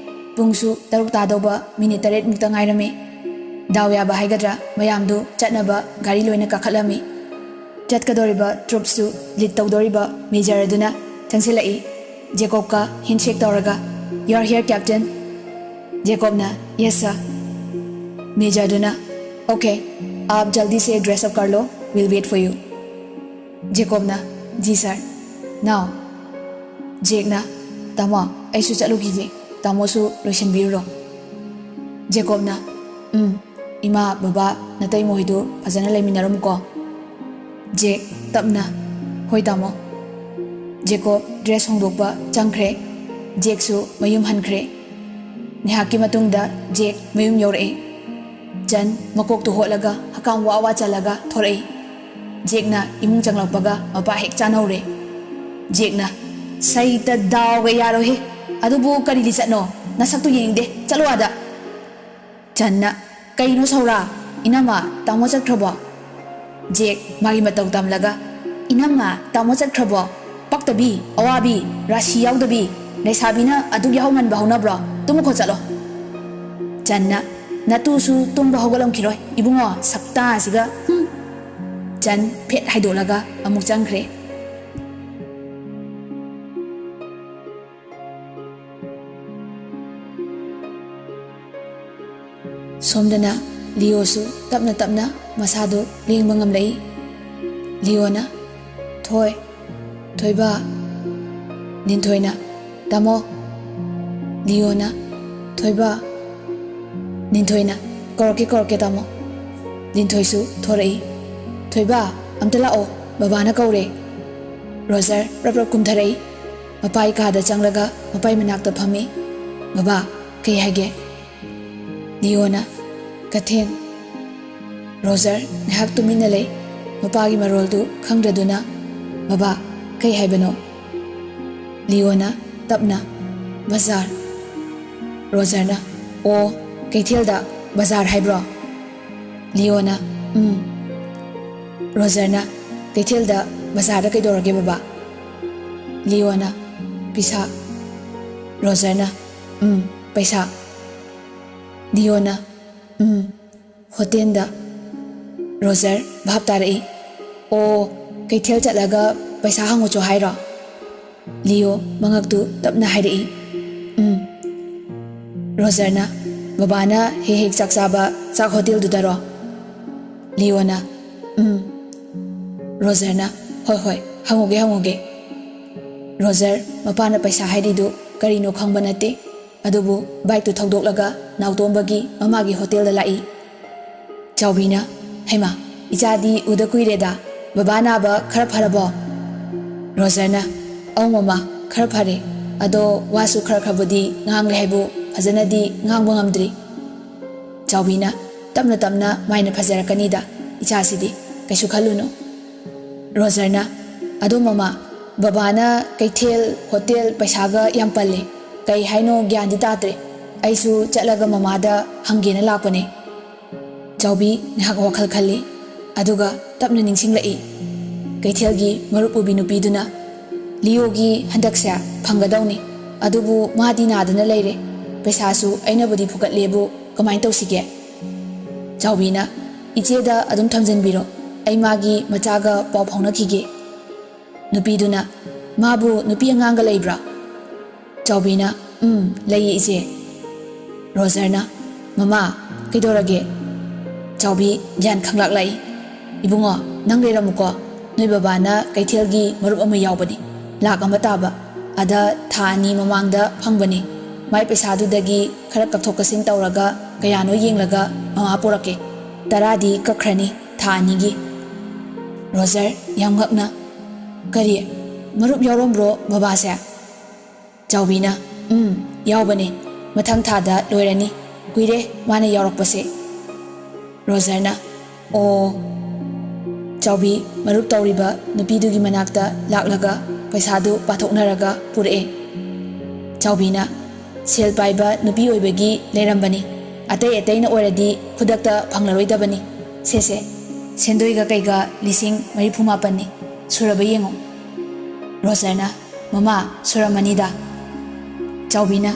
ꯄꯨꯡꯁꯨ ꯇꯔꯨꯛ ꯇꯥꯗꯧꯕ ꯃꯤꯅꯤꯠ ꯇꯔꯦꯠꯃꯨꯛꯇ ꯉꯥꯏꯔꯝꯃꯤ꯫ ꯗꯥꯎ ꯌꯥꯕ ꯍꯥꯏꯒꯗ꯭ꯔꯥ, ꯃꯌꯥꯝꯗꯨ ꯆꯠꯅꯕ ꯒꯥꯔꯤ ꯂꯣꯏꯅ ꯀꯥꯈꯠꯂꯝꯃꯤ꯫ ꯆꯠꯀꯗꯧꯔꯤꯕ ꯇ꯭ꯔꯨꯞꯁꯨ ꯂꯤꯗ ꯇꯧꯗꯧꯔꯤꯕ ꯃꯦꯖꯔ ꯑꯗꯨꯅ ꯆꯪꯁꯤꯜꯂꯛꯏ꯫ ꯖꯦꯀꯣꯕꯀ ꯍꯦꯟꯁꯦꯛ ꯇꯧꯔꯒ, "You are here, Captain?" ꯖꯦꯀꯣꯕꯅ, "Yes, sir." ꯃꯦꯖꯔꯗꯨꯅ, "Okay, आप जल्दी से ड्रेस अप कर लो, we'll wait for you." ꯖꯦꯀꯣꯕꯅ, "ꯖꯤ ꯁꯥꯔ꯫ ꯅꯥꯎ꯫" ꯖꯦꯛꯅ, "ꯇꯥꯃꯣ, ꯑꯩꯁꯨ ꯆꯠꯂꯨꯈꯤꯒꯦ, ꯇꯥꯃꯣꯁꯨ ꯂꯣꯏꯁꯤꯟꯕꯤꯔꯨꯔꯣ꯫" ꯖꯦꯀꯣꯕꯅ, "ꯎꯝ, ꯏꯃꯥ, ꯕꯕꯥ, ꯅꯇꯩꯃ ꯍꯣꯏꯗꯨ ꯐꯖꯅ ꯂꯩꯃꯤꯟꯅꯔꯝꯃꯨꯀꯣ꯫" ꯖꯦꯛ, ꯇꯞꯅ, "ꯍꯣꯏ, ꯇꯥꯃꯣ꯫" ꯖꯦꯀꯣꯕ ꯗ꯭ꯔꯦꯁ ꯍꯣꯡꯗꯣꯛꯄ ꯆꯪꯈ꯭ꯔꯦ꯫ ꯖꯦꯛꯁꯨ ꯃꯌꯨꯝ ꯍꯟꯈ꯭ꯔꯦ꯫ ꯉꯥꯏꯍꯥꯛꯀꯤ ꯃꯇꯨꯡꯗ ꯖꯦꯛ ꯃꯌꯨꯝ ꯌꯧꯔꯛꯑꯦ꯫ ꯆꯟ ꯃꯀꯣꯛꯇꯨ ꯍꯣꯠꯂꯒ ꯍꯀꯥꯝ ꯋꯥ ꯋꯥ ꯆꯜꯂꯒ ꯊꯣꯔꯛꯏ꯫ ꯖꯦꯛꯅ ꯏꯃꯨꯡ ꯆꯪꯂꯛꯄꯒ ꯃꯄꯥ ꯍꯦꯛ ꯆꯥꯅꯍꯧꯔꯦ꯫ ꯖꯦꯛꯅ, "ꯁꯩꯇ ꯗꯥꯎꯒ ꯌꯥꯔꯣꯏꯍꯦ꯫ ꯑꯗꯨꯕꯨ ꯀꯔꯤ ꯂꯤꯆꯠꯅꯣ? ꯅꯁꯛꯇꯨ ꯌꯦꯡꯅꯤꯡꯗꯦ꯫ ꯆꯠꯂꯣ ꯑꯥꯗ꯫" ꯆꯟꯅ, "ꯀꯩꯅꯣ ꯁꯧꯔꯥ? ꯏꯅꯝꯃ, ꯇꯥꯃꯣ ꯆꯠꯈ꯭ꯔꯕꯣ?" ꯖꯦꯛ ꯃꯥꯒꯤ ꯃꯇꯧ ꯇꯝꯂꯒ, "ꯏꯅꯝꯃ, ꯇꯥꯃꯣ ꯆꯠꯈ꯭ꯔꯕꯣ? ꯄꯛꯇꯕꯤ, ꯑꯋꯥꯕꯤ, ꯔꯥꯁꯤ ꯌꯥꯎꯗꯕꯤ, ꯂꯩꯁꯥꯕꯤꯅ ꯑꯗꯨꯛ ꯌꯥꯍꯧ ꯉꯟꯕ ꯍꯧꯅꯕ꯭ꯔꯣ? ꯇꯨꯝꯃꯨꯈꯣ ꯆꯠꯂꯣ꯫" ꯆꯟꯅ, "ꯅꯇꯨꯁꯨ ꯇꯨꯝꯕ ꯍꯧꯒꯠꯂꯝꯈꯤꯔꯣꯏ, ꯏꯕꯨꯡꯉꯣ, ꯁꯛꯇꯥꯁꯤꯒ, ꯍꯨꯝ꯫" ꯆꯟ ꯐꯦꯠ ꯍꯥꯏꯗꯣꯛꯂꯒ ꯑꯃꯨꯛ ꯆꯪꯈ꯭ꯔꯦ꯫ ꯁꯣꯝꯗꯅ ꯂꯤꯑꯣꯁꯨ ꯇꯞꯅ ꯇꯞꯅ ꯃꯁꯥꯗꯨ ꯂꯦꯡꯕ ꯉꯝꯂꯛꯏ꯫ ꯂꯤꯑꯣꯅ, "ꯊꯣꯏ, ꯊꯣꯏꯕ꯫" ꯂꯤꯟꯊꯣꯏꯅ, "ꯇꯥꯃꯣ꯫" ꯂꯤꯑꯣꯅ, "ꯊꯣꯏꯕ꯫" ꯂꯤꯟꯊꯣꯏꯅ, "ꯀꯧꯔꯛꯀꯦ, ꯀꯧꯔꯛꯀꯦ, ꯇꯥꯃꯣ꯫" ꯂꯤꯟꯊꯣꯏꯁꯨ ꯊꯣꯔꯛꯏ꯫ "ꯊꯣꯏꯕ, ꯑꯝꯇ ꯂꯥꯛꯑꯣ, ꯕꯕꯥꯅ ꯀꯧꯔꯦ꯫" ꯔꯣꯖꯔ ꯄ꯭ꯔꯞ ꯄ꯭ꯔꯞ ꯀꯨꯝꯊꯔꯛꯏ꯫ ꯃꯄꯥꯏ ꯀꯥꯗ ꯆꯪꯂꯒ ꯃꯄꯥꯏ ꯃꯅꯥꯛꯇ ꯐꯝꯃꯤ꯫ "ꯕꯕꯥ, ꯀꯩ ꯍꯥꯏꯒꯦ?" ꯂꯤꯌꯣꯅ, "ꯀꯊꯦꯟ꯫" ꯔꯣꯖꯔ ꯉꯥꯏꯍꯥꯛ ꯇꯨꯃꯤꯟꯅ ꯂꯩ꯫ ꯃꯄꯥꯒꯤ ꯃꯔꯣꯜꯗꯨ ꯈꯪꯗ꯭ꯔꯗꯨꯅ, "ꯕꯕꯥ, ꯀꯩ ꯍꯥꯏꯕꯅꯣ?" ꯂꯤꯌꯣꯅ ꯇꯞꯅ, "ꯕꯖꯥꯔ꯫" ꯔꯣꯖꯔꯅ, "ꯑꯣ, ꯀꯩꯊꯦꯜꯗ ꯕꯖꯥꯔ ꯍꯥꯏꯕ꯭ꯔꯣ?" ꯂꯤꯌꯣꯅ, "ꯎꯝ꯫" ꯔꯣꯖꯔꯅ, "ꯀꯩꯊꯦꯜꯗ ꯕꯖꯥꯔꯗ ꯀꯩꯗꯧꯔꯒꯦ ꯕꯕꯥ?" ꯂꯤꯌꯣꯅ, "ꯄꯤꯁꯥ꯫" ꯔꯣꯖꯔꯅ, "ꯎꯝ, ꯄꯩꯁꯥ꯫" ꯂꯤꯌꯣꯅ, "ꯎꯝ, ꯍꯣꯇꯦꯜꯗ꯫" ꯔꯣꯖꯔ ꯚꯥꯞ ꯇꯥꯔꯛꯏ꯫ "ꯑꯣ, ꯀꯩꯊꯦꯜ ꯆꯠꯂꯒ ꯄꯩꯁꯥ ꯍꯪꯉꯨꯆꯣ ꯍꯥꯏꯔꯣ?" ꯂꯤꯌꯣ ꯃꯉꯛꯇꯨ ꯇꯞꯅ ꯍꯥꯏꯔꯛꯏ꯫ "ꯎꯝ꯫" ꯔꯣꯖꯔꯅ, "ꯕꯕꯥꯅ ꯍꯦꯛ ꯍꯦꯛ ꯆꯥꯛ ꯆꯥꯕ ꯆꯥꯛ ꯍꯣꯇꯦꯜꯗꯨꯗꯔꯣ?" ꯂꯤꯌꯣꯅ, "ꯎꯝ꯫" ꯔꯣꯖꯔꯅ, "ꯍꯣꯏ, ꯍꯣꯏ, ꯍꯪꯉꯨꯒꯦ, ꯍꯪꯉꯨꯒꯦ꯫" ꯔꯣꯖꯔ ꯃꯄꯥꯅ ꯄꯩꯁꯥ ꯍꯥꯏꯔꯤꯗꯨ ꯀꯔꯤꯅꯣ ꯈꯪꯕ ꯅꯠꯇꯦ, ꯑꯗꯨꯕꯨ ꯕꯥꯏꯛꯇꯨ ꯊꯧꯗꯣꯛꯂꯒ ꯅꯥꯎꯇꯣꯝꯕꯒꯤ ꯃꯃꯥꯒꯤ ꯍꯣꯇꯦꯜꯗ ꯂꯥꯛꯏ꯫ ꯆꯥꯎꯕꯤꯅ, "ꯍꯩꯃꯥ, ꯏꯆꯥꯗꯤ ꯎꯗ ꯀꯨꯏꯔꯦꯗ, ꯕꯕꯥ ꯅꯥꯕ ꯈꯔ ꯐꯔꯕꯣ?" ꯔꯣꯖꯔꯅ, "ꯑꯧ ꯃꯃꯥ, ꯈꯔ ꯐꯔꯦ꯫ ꯑꯗꯣ ꯋꯥꯁꯨ ꯈꯔ ꯈꯔꯕꯨꯗꯤ ꯉꯥꯡꯂꯦ ꯍꯥꯏꯕꯨ ꯐꯖꯅꯗꯤ ꯉꯥꯡꯕ ꯉꯝꯗ꯭ꯔꯤ꯫" ꯆꯥꯎꯕꯤꯅ, "ꯇꯞꯅ ꯇꯞꯅ ꯃꯥꯏꯅ ꯐꯖꯔꯛꯀꯅꯤꯗ, ꯏꯆꯥꯁꯤꯗꯤ ꯀꯩꯁꯨ ꯈꯜꯂꯨꯅꯨ꯫" ꯔꯣꯖꯔꯅ, "ꯑꯗꯣ ꯃꯃꯥ, ꯕꯕꯥꯅ ꯀꯩꯊꯦꯜ, ꯍꯣꯇꯦꯜ, ꯄꯩꯁꯥꯒ ꯌꯥꯝ ꯄꯜꯂꯦ꯫ ꯀꯩ ꯍꯥꯏꯅꯣ ꯒ꯭ꯌꯥꯟꯗꯤ ꯇꯥꯗ꯭ꯔꯦ꯫ ꯑꯩꯁꯨ ꯆꯠꯂꯒ ꯃꯃꯥꯗ ꯍꯪꯒꯦꯅ ꯂꯥꯛꯄꯅꯦ꯫" ꯆꯥꯎꯕꯤ ꯉꯥꯏꯍꯥꯛ ꯋꯥꯈꯜ ꯈꯜꯂꯤ, ꯑꯗꯨꯒ ꯇꯞꯅ ꯅꯤꯡꯁꯤꯡꯂꯛꯏ꯫ ꯀꯩꯊꯦꯜꯒꯤ ꯃꯔꯨꯞ ꯄꯨꯕꯤ ꯅꯨꯄꯤꯗꯨꯅ, "ꯂꯤꯌꯣꯒꯤ ꯍꯟꯗꯛꯁꯦ ꯐꯪꯒꯗꯧꯅꯤ, ꯑꯗꯨꯕꯨ ꯃꯥꯗꯤ ꯅꯥꯗꯅ ꯂꯩꯔꯦ꯫ ꯄꯩꯁꯥꯁꯨ ꯑꯩꯅꯕꯨꯗꯤ ꯐꯨꯒꯠꯂꯦꯕꯨ, ꯀꯃꯥꯏꯅ ꯇꯧꯁꯤꯒꯦ?" ꯆꯥꯎꯕꯤꯅ, "ꯏꯆꯦꯗ ꯑꯗꯨꯝ ꯊꯝꯖꯤꯟꯕꯤꯔꯣ, ꯑꯩ ꯃꯥꯒꯤ ꯃꯆꯥꯒ ꯄꯥꯎ ꯐꯥꯎꯅꯈꯤꯒꯦ꯫" ꯅꯨꯄꯤꯗꯨꯅ, "ꯃꯥꯕꯨ ꯅꯨꯄꯤ ꯑꯉꯥꯡꯒ ꯂꯩꯕ꯭ꯔꯥ?" ꯆꯥꯎꯕꯤꯅ, "ꯎꯝ, ꯂꯩꯌꯦ ꯏꯆꯦ꯫" ꯔꯣꯖꯔꯅ, "ꯃꯃꯥ, ꯀꯩꯗꯧꯔꯒꯦ?" ꯆꯥꯎꯕꯤ ꯒ꯭ꯌꯥꯟ ꯈꯪꯂꯛꯂꯛꯏ꯫ "ꯏꯕꯨꯡꯉꯣ, ꯅꯪ ꯂꯩꯔꯝꯃꯨꯀꯣ꯫ ꯅꯣꯏ ꯕꯕꯥꯅ ꯀꯩꯊꯦꯜꯒꯤ ꯃꯔꯨꯞ ꯑꯃ ꯌꯥꯎꯕꯅꯤ, ꯂꯥꯛ ꯑꯃ ꯇꯥꯕ꯫ ꯑꯗ ꯊꯥ ꯑꯅꯤ ꯃꯃꯥꯡꯗ ꯐꯪꯕꯅꯤ꯫ ꯃꯥꯏ ꯄꯩꯁꯥꯗꯨꯗꯒꯤ ꯈꯔ ꯀꯛꯊꯣꯛ ꯀꯛꯁꯤꯟ ꯇꯧꯔꯒ ꯀꯌꯥꯅꯣ ꯌꯦꯡꯂꯒ ꯃꯃꯥ ꯄꯨꯔꯛꯀꯦ꯫ ꯇꯔꯥꯗꯤ ꯀꯛꯈ꯭ꯔꯅꯤ ꯊꯥ ꯑꯅꯤꯒꯤ꯫" ꯔꯣꯖꯔ, ꯌꯥꯝ ꯉꯛꯅ, "ꯀꯔꯤ? ꯃꯔꯨꯞ ꯌꯥꯎꯔꯝꯕ꯭ꯔꯣ ꯕꯕꯥꯁꯦ?" ꯆꯥꯎꯕꯤꯅ, "ꯎꯝ, ꯌꯥꯎꯕꯅꯦ꯫ ꯃꯊꯪ ꯊꯥꯗ ꯂꯣꯏꯔꯅꯤ꯫ ꯀꯨꯏꯔꯦ ꯃꯥꯅ ꯌꯥꯎꯔꯛꯄꯁꯦ꯫" ꯔꯣꯖꯔꯅ, "ꯑꯣ꯫" ꯆꯥꯎꯕꯤ ꯃꯔꯨꯞ ꯇꯧꯔꯤꯕ ꯅꯨꯄꯤꯗꯨꯒꯤ ꯃꯅꯥꯛꯇ ꯂꯥꯛꯂꯒ ꯄꯩꯁꯥꯗꯨ ꯄꯥꯊꯣꯛꯅꯔꯒ ꯄꯨꯔꯛꯑꯦ꯫ ꯆꯥꯎꯕꯤꯅ, "ꯁꯦꯜ ꯄꯥꯏꯕ ꯅꯨꯄꯤ ꯑꯣꯏꯕꯒꯤ ꯂꯩꯔꯝꯕꯅꯤ꯫ ꯑꯇꯩ ꯑꯇꯩꯅ ꯑꯣꯏꯔꯗꯤ ꯈꯨꯗꯛꯇ ꯐꯪꯂꯔꯣꯏꯗꯕꯅꯤ꯫ ꯁꯦ ꯁꯦ, ꯁꯦꯟꯗꯣꯏꯒ ꯀꯩꯒ ꯂꯤꯁꯤꯡ ꯃꯔꯤꯐꯨ ꯃꯥꯄꯟꯅꯤ꯫ ꯁꯨꯔꯕ ꯌꯦꯡꯉꯨ꯫" ꯔꯣꯖꯔꯅ, "ꯃꯃꯥ, ꯁꯨꯔꯝꯃꯅꯤꯗ꯫" ꯆꯥꯎꯕꯤꯅ,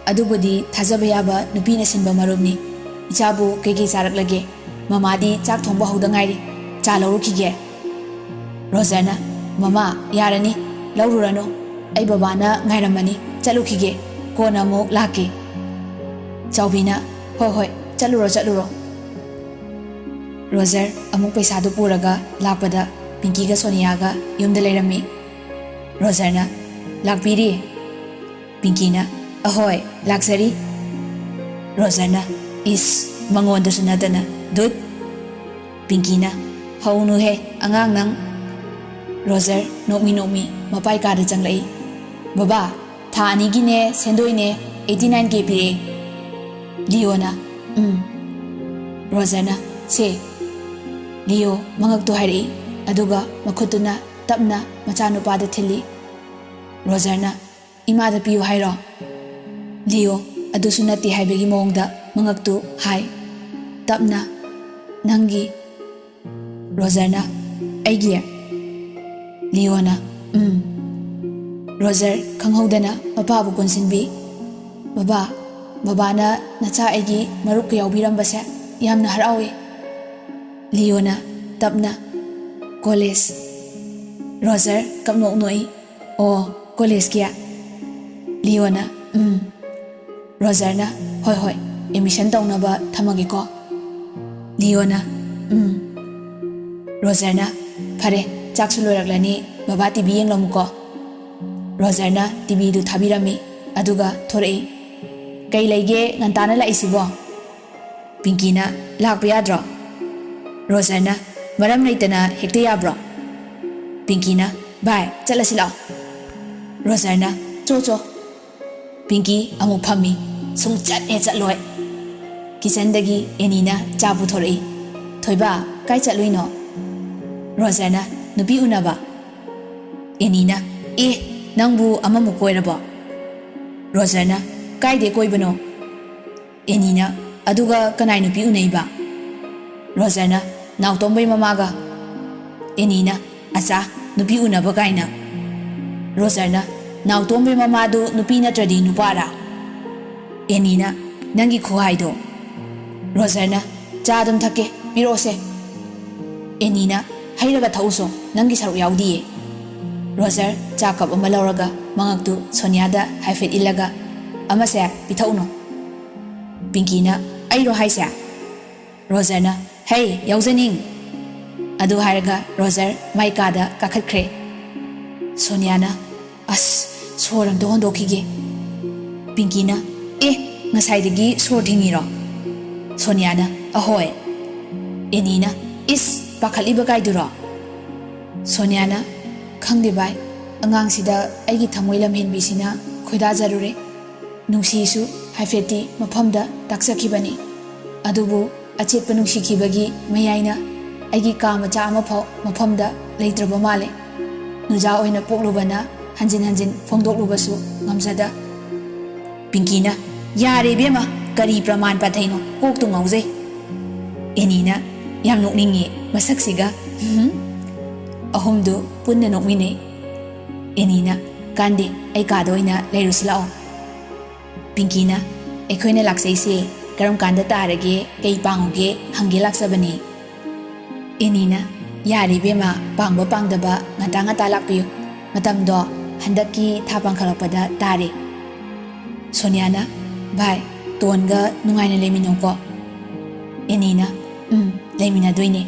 "ꯑꯗꯨꯕꯨꯗꯤ ꯊꯥꯖꯕ ꯌꯥꯕ ꯅꯨꯄꯤꯅ ꯁꯤꯟꯕ ꯃꯔꯨꯞꯅꯤ꯫ ꯏꯆꯥꯕꯨ ꯀꯩꯀꯩ ꯆꯥꯔꯛꯂꯒꯦ? ꯃꯃꯥꯗꯤ ꯆꯥꯛ ꯊꯣꯡꯕ ꯍꯧꯗ ꯉꯥꯏꯔꯤ꯫ ꯆꯥ ꯂꯧꯔꯨꯈꯤꯒꯦ꯫" ꯔꯣꯖꯔꯅ, "ꯃꯃꯥ, ꯌꯥꯔꯅꯤ, ꯂꯧꯔꯨꯔꯅꯨ꯫ ꯑꯩ ꯕꯕꯥꯅ ꯉꯥꯏꯔꯝꯃꯅꯤ꯫ ꯆꯠꯂꯨꯈꯤꯒꯦ꯫ ꯀꯣꯟꯅ ꯑꯃꯨꯛ ꯂꯥꯛꯀꯦ꯫" ꯆꯥꯎꯕꯤꯅ, "ꯍꯣꯏ, ꯍꯣꯏ, ꯆꯠꯂꯨꯔꯣ, ꯆꯠꯂꯨꯔꯣ꯫" ꯔꯣꯖꯔ ꯑꯃꯨꯛ ꯄꯩꯁꯥꯗꯨ ꯄꯨꯔꯒ ꯂꯥꯛꯄꯗ ꯄꯤꯡꯀꯤꯒ ꯁꯣꯅꯤꯌꯥꯒ ꯌꯨꯝꯗ ꯂꯩꯔꯝꯃꯤ꯫ ꯔꯣꯖꯔꯅ, "ꯂꯥꯛꯄꯤꯔꯤ꯫" ꯄꯤꯡꯀꯤꯅ, "ꯑꯍꯣꯏ, ꯂꯥꯛꯆꯔꯤ꯫" ꯔꯣꯖꯔꯅ, "ꯏꯁ, ꯃꯉꯣꯟꯗꯁꯨ ꯅꯠꯇꯅ, ꯙꯨꯠ!" ꯄꯤꯡꯀꯤꯅ, "ꯍꯧꯅꯨꯍꯦ, ꯑꯉꯥꯡ ꯅꯪ꯫" ꯔꯣꯖꯔ ꯅꯣꯛꯃꯤ ꯅꯣꯛꯃꯤ ꯃꯄꯥꯏ ꯀꯥꯗ ꯆꯪꯂꯛꯏ꯫ "ꯕꯕꯥ, ꯊꯥ ꯑꯅꯤꯒꯤꯅꯦ ꯁꯦꯟꯗꯣꯏꯅꯦ, eighty nine K ꯄꯤꯔꯛꯑꯦ꯫" ꯂꯤꯌꯣꯅ, "ꯎꯝ꯫" ꯔꯣꯖꯔꯅ, "ꯁꯦ꯫" ꯂꯤꯌꯣ ꯃꯉꯛꯇꯨ ꯍꯥꯏꯔꯛꯏ, ꯑꯗꯨꯒ ꯃꯈꯨꯠꯇꯨꯅ ꯇꯞꯅ ꯃꯆꯥꯅꯨꯄꯥꯗ ꯊꯤꯜꯂꯤ꯫ ꯔꯣꯖꯔꯅ, "ꯏꯃꯥꯗ ꯄꯤꯌꯨ ꯍꯥꯏꯔꯣ?" ꯂꯤꯌꯣ ꯑꯗꯨꯁꯨ ꯅꯠꯇꯦ ꯍꯥꯏꯕꯒꯤ ꯃꯑꯣꯡꯗ ꯃꯉꯛꯇꯨ ꯍꯥꯏ꯫ ꯇꯞꯅ, "ꯅꯪꯒꯤ꯫" ꯔꯣꯖꯔꯅ, "ꯑꯩꯒꯤ?" ꯂꯤꯌꯣꯅ, "ꯎꯝ꯫" ꯔꯣꯖꯔ ꯈꯪꯍꯧꯗꯅ ꯃꯄꯥꯕꯨ ꯀꯣꯟꯁꯤꯟꯕꯤ꯫ "ꯕꯕꯥ, ꯕꯕꯥꯅ ꯅꯆꯥ ꯑꯩꯒꯤ ꯃꯔꯨꯞꯀ ꯌꯥꯎꯕꯤꯔꯝꯕꯁꯦ ꯌꯥꯝꯅ ꯍꯔꯥꯎꯏ꯫" ꯂꯤꯌꯣꯅ ꯇꯞꯅ, "ꯀꯣꯂꯦꯖ꯫" ꯔꯣꯖꯔ ꯀꯞꯅꯣꯛ ꯅꯣꯛꯏ꯫ "ꯑꯣ, ꯀꯣꯂꯦꯖꯀꯤ?" ꯂꯤꯌꯣꯅ, "ꯎꯝ꯫" ꯔꯣꯖꯔꯅ, "ꯍꯣꯏ, ꯍꯣꯏ, ꯑꯦꯗꯃꯤꯁꯟ ꯇꯧꯅꯕ ꯊꯝꯃꯒꯦꯀꯣ꯫" ꯂꯤꯌꯣꯅ, "ꯎꯝ꯫" ꯔꯣꯖꯔꯅ, "ꯐꯔꯦ, ꯆꯥꯛꯁꯨ ꯂꯣꯏꯔꯛꯂꯅꯤ, ꯕꯕꯥ ꯇꯤ ꯚꯤ ꯌꯦꯡꯂꯝꯃꯨꯀꯣ꯫" ꯔꯣꯖꯔꯅ ꯇꯤ ꯚꯤꯗꯨ ꯊꯥꯕꯤꯔꯝꯃꯤ, ꯑꯗꯨꯒ ꯊꯣꯔꯛꯏ꯫ "ꯀꯩ ꯂꯩꯒꯦ ꯉꯟꯇꯥꯅ ꯂꯥꯛꯏꯁꯤꯕꯣ?" ꯄꯤꯡꯀꯤꯅ, "ꯂꯥꯛꯄ ꯌꯥꯗ꯭ꯔꯣ?" ꯔꯣꯖꯔꯅ, ꯃꯔꯝ ꯂꯩꯇꯅ ꯍꯦꯛꯇ ꯌꯥꯕ꯭ꯔꯣ? ꯄꯤꯡꯀꯤꯅ, "ꯚꯥꯏ, ꯆꯠꯂꯁꯤ ꯂꯥꯛꯑꯣ"꯫ ꯔꯣꯖꯔꯅ, "ꯆꯣ ꯆꯣ"꯫ ꯄꯤꯡꯀꯤ ꯑꯃꯨꯛ ꯐꯝꯃꯤ꯫ "ꯁꯨꯡꯆꯠ ꯍꯦꯛ ꯆꯠꯂꯣꯏ"꯫ ꯀꯤꯆꯟꯗꯒꯤ ꯑꯦꯅꯤꯅ ꯆꯥ ꯄꯨꯊꯣꯔꯛꯏ꯫ "ꯊꯣꯏꯕ, ꯀꯥꯏ ꯆꯠꯂꯨꯏꯅꯣ?" ꯔꯣꯖꯔꯅ, "ꯅꯨꯄꯤ ꯎꯅꯕ"꯫ ꯑꯦꯅꯤꯅ, "ꯑꯦ, ꯅꯪꯕꯨ ꯑꯃꯃꯨꯛ ꯀꯣꯏꯔꯕꯣ?" ꯔꯣꯖꯔꯅ, "ꯀꯥꯏꯗꯦ ꯀꯣꯏꯕꯅꯣ?" ꯑꯦꯅꯤꯅ, "ꯑꯗꯨꯒ ꯀꯅꯥꯏ ꯅꯨꯄꯤ ꯎꯅꯩꯕ?" ꯔꯣꯖꯔꯅ, "ꯅꯥꯎꯇꯣꯝꯕꯩ ꯃꯃꯥꯒ"꯫ ꯑꯦꯅꯤꯅ, "ꯑꯆꯥ, ꯅꯨꯄꯤ ꯎꯅꯕ ꯀꯥꯏꯅ"꯫ ꯔꯣꯖꯔꯅ, "ꯅꯥꯎꯇꯣꯝꯕꯩ ꯃꯃꯥꯗꯨ ꯅꯨꯄꯤ ꯅꯠꯇ꯭ꯔꯗꯤ ꯅꯨꯄꯥꯔꯥ?" ꯑꯦꯅꯤꯅ, "ꯅꯪꯒꯤ ꯈꯨꯍꯥꯏꯗꯣ"꯫ ꯔꯣꯖꯔꯅ, "ꯆꯥ ꯑꯗꯨꯝ ꯊꯛꯀꯦ, ꯄꯤꯔꯛꯑꯣꯁꯦ"꯫ ꯑꯦꯅꯤꯅ, "ꯍꯩꯔꯒ ꯊꯛꯎꯁꯣ, ꯅꯪꯒꯤ ꯁꯔꯨꯛ ꯌꯥꯎꯗꯤꯌꯦ"꯫ ꯔꯣꯖꯔ ꯆꯥ ꯀꯞ ꯑꯃ ꯂꯧꯔꯒ ꯃꯉꯛꯇꯨ ꯁꯣꯅꯤꯌꯥꯗ ꯍꯥꯏꯐꯦꯠ ꯏꯜꯂꯒ, "ꯑꯃꯁꯦ ꯄꯤꯊꯛꯎꯅꯣ"꯫ ꯄꯤꯡꯀꯤꯅ, "ꯑꯩꯔꯣ ꯍꯥꯏꯁꯦ?" ꯔꯣꯖꯔꯅ, "ꯍꯩ, ꯌꯥꯎꯖꯅꯤꯡ"꯫ ꯑꯗꯨ ꯍꯥꯏꯔꯒ ꯔꯣꯖꯔ ꯃꯥꯏ ꯀꯥꯗ ꯀꯥꯈꯠꯈ꯭ꯔꯦ꯫ ꯁꯣꯅꯤꯌꯥꯅ, "ꯑꯁ, ꯁꯣꯔ ꯑꯝꯇ ꯍꯣꯟꯗꯣꯛꯈꯤꯒꯦ"꯫ ꯄꯤꯡꯀꯤꯅ, "ꯑꯦ, ꯉꯁꯥꯏꯗꯒꯤ ꯁꯣꯔ ꯊꯤꯡꯉꯤꯔꯣ?" ꯁꯣꯅꯤꯌꯥꯅ, "ꯑꯍꯣꯏ"꯫ ꯑꯦꯅꯤꯅ, "ꯏꯁ, ꯄꯥꯈꯠꯂꯤꯕ ꯀꯥꯏꯗꯨꯔꯣ?" ꯁꯣꯅꯤꯌꯥꯅ, "ꯈꯪꯗꯦ ꯚꯥꯏ, ꯑꯉꯥꯡꯁꯤꯗ ꯑꯩꯒꯤ ꯊꯃꯣꯏ ꯂꯝꯍꯦꯟꯕꯤꯁꯤꯅ ꯈꯣꯏꯗꯥꯖꯔꯨꯔꯦ꯫ ꯅꯨꯡꯁꯤꯁꯨ ꯍꯥꯏꯐꯦꯠꯇꯤ ꯃꯐꯝꯗ ꯇꯥꯛꯆꯈꯤꯕꯅꯤ, ꯑꯗꯨꯕꯨ ꯑꯆꯦꯠꯄ ꯅꯨꯡꯁꯤꯈꯤꯕꯒꯤ ꯃꯌꯥꯏꯅ ꯑꯩꯒꯤ ꯀꯥ ꯃꯆꯥ ꯑꯃꯐꯥꯎ ꯃꯐꯝꯗ ꯂꯩꯇ꯭ꯔꯕ ꯃꯥꯜꯂꯦ꯫ ꯅꯨꯖꯥ ꯑꯣꯏꯅ ꯄꯣꯛꯂꯨꯕꯅ ꯍꯟꯖꯤꯟ ꯍꯟꯖꯤꯟ ꯐꯣꯡꯗꯣꯛꯂꯨꯕꯁꯨ ꯉꯝꯖꯗ"꯫ ꯄꯤꯡꯀꯤꯅ, "ꯌꯥꯔꯦ ꯏꯕꯦꯝꯃ, ꯀꯔꯤ ꯄ꯭ꯔꯃꯥꯟ ꯄꯥꯊꯩꯅꯣ, ꯀꯣꯛꯇꯨ ꯉꯥꯎꯖꯩ"꯫ ꯑꯦꯅꯤꯅ, "ꯌꯥꯝ ꯅꯣꯛꯅꯤꯡꯉꯤ ꯃꯁꯛꯁꯤꯒ"꯫ ꯑꯍꯨꯝꯗꯨ ꯄꯨꯟꯅ ꯅꯣꯛꯃꯤꯟꯅꯩ꯫ ꯑꯦꯅꯤꯅ, "ꯀꯥꯟꯗꯦ, ꯑꯩ ꯀꯥꯗ ꯑꯣꯏꯅ ꯂꯩꯔꯨꯁꯤ ꯂꯥꯛꯑꯣ"꯫ ꯄꯤꯡꯀꯤꯅ, "ꯑꯩꯈꯣꯏꯅ ꯂꯥꯛꯆꯩꯁꯦ ꯀꯔꯝ ꯀꯥꯟꯗ ꯇꯥꯔꯒꯦ, ꯀꯩ ꯄꯥꯡꯉꯨꯒꯦ ꯍꯪꯒꯦ ꯂꯥꯛꯆꯕꯅꯤ"꯫ ꯑꯦꯅꯤꯅ, "ꯌꯥꯔꯦ ꯏꯕꯦꯝꯃ, ꯄꯥꯡꯕ ꯄꯥꯡꯗꯕ ꯉꯟꯇꯥ ꯉꯟꯇꯥ ꯂꯥꯛꯄꯤꯌꯨ꯫ ꯃꯇꯝꯗꯣ ꯍꯟꯗꯛꯀꯤ ꯊꯥ ꯄꯥꯡꯈꯠꯂꯛꯄꯗ ꯇꯥꯔꯦ"꯫ ꯁꯣꯅꯤꯌꯥꯅ, "ꯚꯥꯏ, ꯇꯣꯟꯒ ꯅꯨꯡꯉꯥꯏꯅ ꯂꯩꯃꯤꯟꯅꯧꯀꯣ"꯫ ꯑꯦꯅꯤꯅ, "ꯎꯝ, ꯂꯩꯃꯤꯟꯅꯗꯣꯏꯅꯦ꯫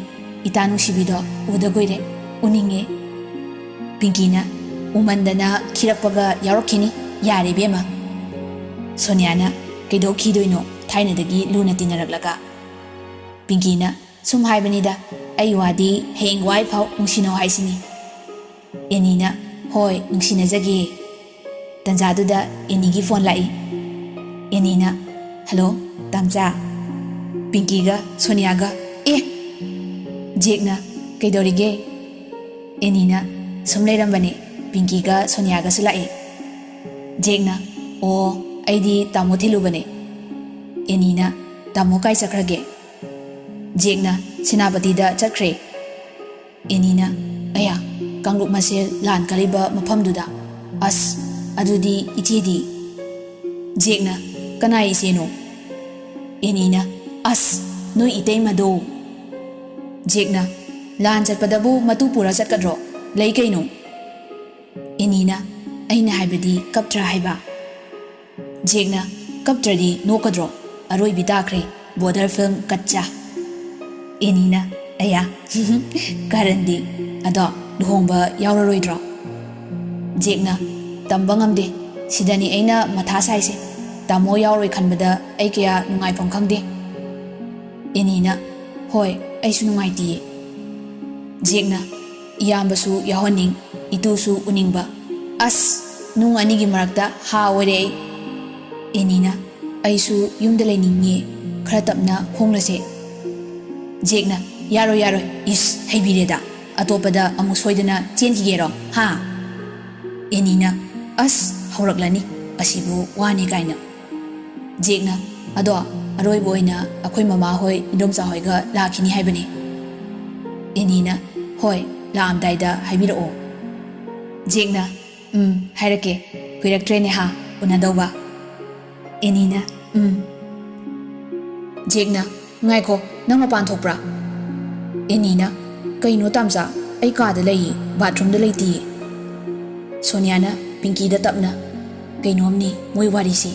ꯏꯇꯥ ꯅꯨꯡꯁꯤꯕꯤꯗꯣ ꯎꯗ ꯀꯨꯏꯔꯦ, ꯎꯅꯤꯡꯉꯦ"꯫ ꯄꯤꯡꯀꯤꯅ, "ꯎꯃꯟꯗꯅ ꯈꯤꯔꯛꯄꯒ ꯌꯥꯎꯔꯛꯈꯤꯅꯤ, ꯌꯥꯔꯦ ꯏꯕꯦꯝꯃ"꯫ ꯁꯣꯅꯤꯌꯥꯅ, "ꯀꯩꯗꯧꯈꯤꯗꯣꯏꯅꯣ, ꯊꯥꯏꯅꯗꯒꯤ ꯂꯨꯅ ꯇꯤꯟꯅꯔꯛꯂꯒ"꯫ ꯄꯤꯡꯀꯤꯅ, "ꯁꯨꯝ ꯍꯥꯏꯕꯅꯤꯗ, ꯑꯩ ꯋꯥꯗꯤ ꯍꯌꯦꯡ ꯋꯥꯏ ꯐꯥꯎ ꯅꯨꯡꯁꯤꯅꯧ ꯍꯥꯏꯁꯤꯅꯤ꯫ ꯑꯦꯅꯤꯅ, "ꯍꯣꯏ, ꯅꯨꯡꯁꯤꯅꯖꯒꯦ"꯫ ꯇꯟꯖꯥꯗꯨꯗ ꯑꯦꯅꯤꯒꯤ ꯐꯣꯟ ꯂꯥꯛꯏ꯫ ꯑꯦꯅꯤꯅ, "ꯍꯜꯂꯣ, ꯇꯥꯝꯆꯥ"꯫ ꯄꯤꯡꯀꯤꯒ ꯁꯣꯅꯤꯌꯥꯒ꯫ "ꯑꯦ!" ꯖꯦꯛꯅ, "ꯀꯩꯗꯧꯔꯤꯒꯦ?" ꯑꯦꯅꯤꯅ, "ꯁꯨꯝ ꯂꯩꯔꯝꯕꯅꯦ, ꯄꯤꯡꯀꯤꯒ ꯁꯣꯅꯤꯌꯥꯒꯁꯨ ꯂꯥꯛꯑꯦ"꯫ ꯖꯦꯛꯅ, "ꯑꯣ, ꯑꯩꯗꯤ ꯇꯥꯃꯣ ꯊꯤꯜꯂꯨꯕꯅꯦ"꯫ ꯑꯦꯅꯤꯅ, "ꯇꯥꯃꯣ ꯀꯥꯏ ꯆꯠꯈ꯭ꯔꯒꯦ?" ꯖꯦꯛꯅ, "ꯁꯦꯅꯥꯄꯇꯤꯗ ꯆꯠꯈ꯭ꯔꯦ"꯫ ꯑꯦꯅꯤꯅ, "ꯑꯌꯥ, ꯀꯥꯡꯂꯨꯞ ꯃꯁꯦꯜ ꯂꯥꯟ ꯀꯜꯂꯤꯕ ꯃꯐꯝꯗꯨꯗ꯫ ꯑꯁ, ꯑꯗꯨꯗꯤ ꯏꯆꯦꯗꯤ?" ꯖꯦꯛꯅ, "ꯀꯅꯥꯏ ꯏꯆꯦꯅꯣ?" ꯑꯦꯅꯤꯅ, "ꯑꯁ, ꯅꯣꯏ ꯏꯇꯩꯃꯗꯣ"꯫ ꯖꯦꯛꯅ, "ꯂꯥꯟ ꯆꯠꯄꯗꯕꯨ ꯃꯇꯨ ꯄꯨꯔ ꯆꯠꯀꯗ꯭ꯔꯣ? ꯂꯩ ꯀꯩꯅꯣ"꯫ ꯑꯦꯅꯤꯅ, "ꯑꯩꯅ ꯍꯥꯏꯕꯗꯤ ꯀꯞꯇ꯭ꯔꯥ ꯍꯥꯏꯕ"꯫ ꯖꯦꯛꯅ, "ꯀꯞꯇ꯭ꯔꯗꯤ ꯅꯣꯛꯀꯗ꯭ꯔꯣ? ꯑꯔꯣꯏꯕꯤ ꯇꯥꯈ꯭ꯔꯦ, ꯕꯣꯔꯗꯔ ꯐꯤꯜꯝ ꯀꯠꯆꯥ"꯫ ꯑꯦꯅꯤꯅ, "ꯑꯌꯥ, ꯀꯔꯟꯗꯤ꯫ ꯑꯗꯣ ꯂꯨꯍꯣꯡꯕ ꯌꯥꯎꯔꯔꯣꯏꯗ꯭ꯔꯣ?" ꯖꯦꯛꯅ, "ꯇꯝꯕ ꯉꯝꯗꯦ꯫ ꯁꯤꯗꯅꯤ ꯑꯩꯅ ꯃꯊꯥ ꯁꯥꯏꯁꯦ꯫ ꯇꯥꯃꯣ ꯌꯥꯎꯔꯣꯏ ꯈꯟꯕꯗ ꯑꯩ ꯀꯌꯥ ꯅꯨꯡꯉꯥꯏꯐꯝ ꯈꯪꯗꯦ"꯫ ꯑꯦꯅꯤꯅ, "ꯍꯣꯏ, ꯑꯩꯁꯨ ꯅꯨꯡꯉꯥꯏꯇꯤꯌꯦ"꯫ ꯖꯦꯛꯅ, "ꯏꯌꯥꯝꯕꯁꯨ ꯌꯥꯎꯍꯟꯅꯤꯡ, ꯏꯇꯨꯁꯨ ꯎꯅꯤꯡꯕ꯫ ꯑꯁ, ꯅꯨꯡ ꯑꯅꯤꯒꯤ ꯃꯔꯛꯇ ꯍꯥ ꯑꯣꯏꯔꯦ ꯑꯩ"꯫ ꯑꯦꯅꯤꯅ, "ꯑꯩꯁꯨ ꯌꯨꯝꯗ ꯂꯩꯅꯤꯡꯉꯦ, ꯈꯔ ꯇꯞꯅ ꯍꯣꯡꯂꯁꯦ"꯫ ꯖꯦꯛꯅ, "ꯌꯥꯔꯣꯏ, ꯌꯥꯔꯣꯏ, ꯏꯁ, ꯍꯩꯕꯤꯔꯦꯗ꯫ ꯑꯇꯣꯞꯄꯗ ꯑꯃꯨꯛ ꯁꯣꯏꯗꯅ ꯆꯦꯟꯈꯤꯒꯦꯔꯣ, ꯍꯥ?" ꯑꯦꯅꯤꯅ, "ꯑꯁ, ꯍꯧꯔꯛꯂꯅꯤ ꯑꯁꯤꯕꯨ ꯋꯥꯅꯤ ꯀꯥꯏꯅ"꯫ ꯖꯦꯛꯅ, "ꯑꯗꯣ ꯑꯔꯣꯏꯕ ꯑꯣꯏꯅ ꯑꯩꯈꯣꯏ ꯃꯃꯥ ꯍꯣꯏ, ꯏꯟꯗꯣꯝꯆꯥ ꯍꯣꯏꯒ ꯂꯥꯛꯈꯤꯅꯤ ꯍꯥꯏꯕꯅꯦ"꯫ ꯑꯦꯅꯤꯅ, "ꯍꯣꯏ, ꯂꯥꯛꯑꯝꯗꯥꯏꯗ ꯍꯥꯏꯕꯤꯔꯛꯑꯣ"꯫ ꯖꯦꯛꯅ, "ꯎꯝ, ꯍꯥꯏꯔꯛꯀꯦ꯫ ꯀꯨꯏꯔꯛꯇ꯭ꯔꯦꯅꯦ ꯍꯥ, ꯎꯅꯗꯧꯕ"꯫ ꯑꯦꯅꯤꯅ, "ꯎꯝ"꯫ ꯖꯦꯛꯅ, "ꯉꯥꯏꯈꯣ, ꯅꯪ ꯃꯄꯥꯟ ꯊꯣꯛꯄ꯭ꯔꯥ?" ꯑꯦꯅꯤꯅ, "ꯀꯩꯅꯣ ꯇꯥꯝꯆꯥ, ꯑꯩ ꯀꯥꯗ ꯂꯩꯌꯦ, ꯕꯥꯊꯔꯨꯝꯗ ꯂꯩꯇꯤꯌꯦ"꯫ ꯁꯣꯅꯤꯌꯥꯅ ꯄꯤꯡꯀꯤꯗ ꯇꯞꯅ, "ꯀꯩꯅꯣꯝꯅꯤ ꯃꯣꯏ ꯋꯥꯔꯤꯁꯤ"꯫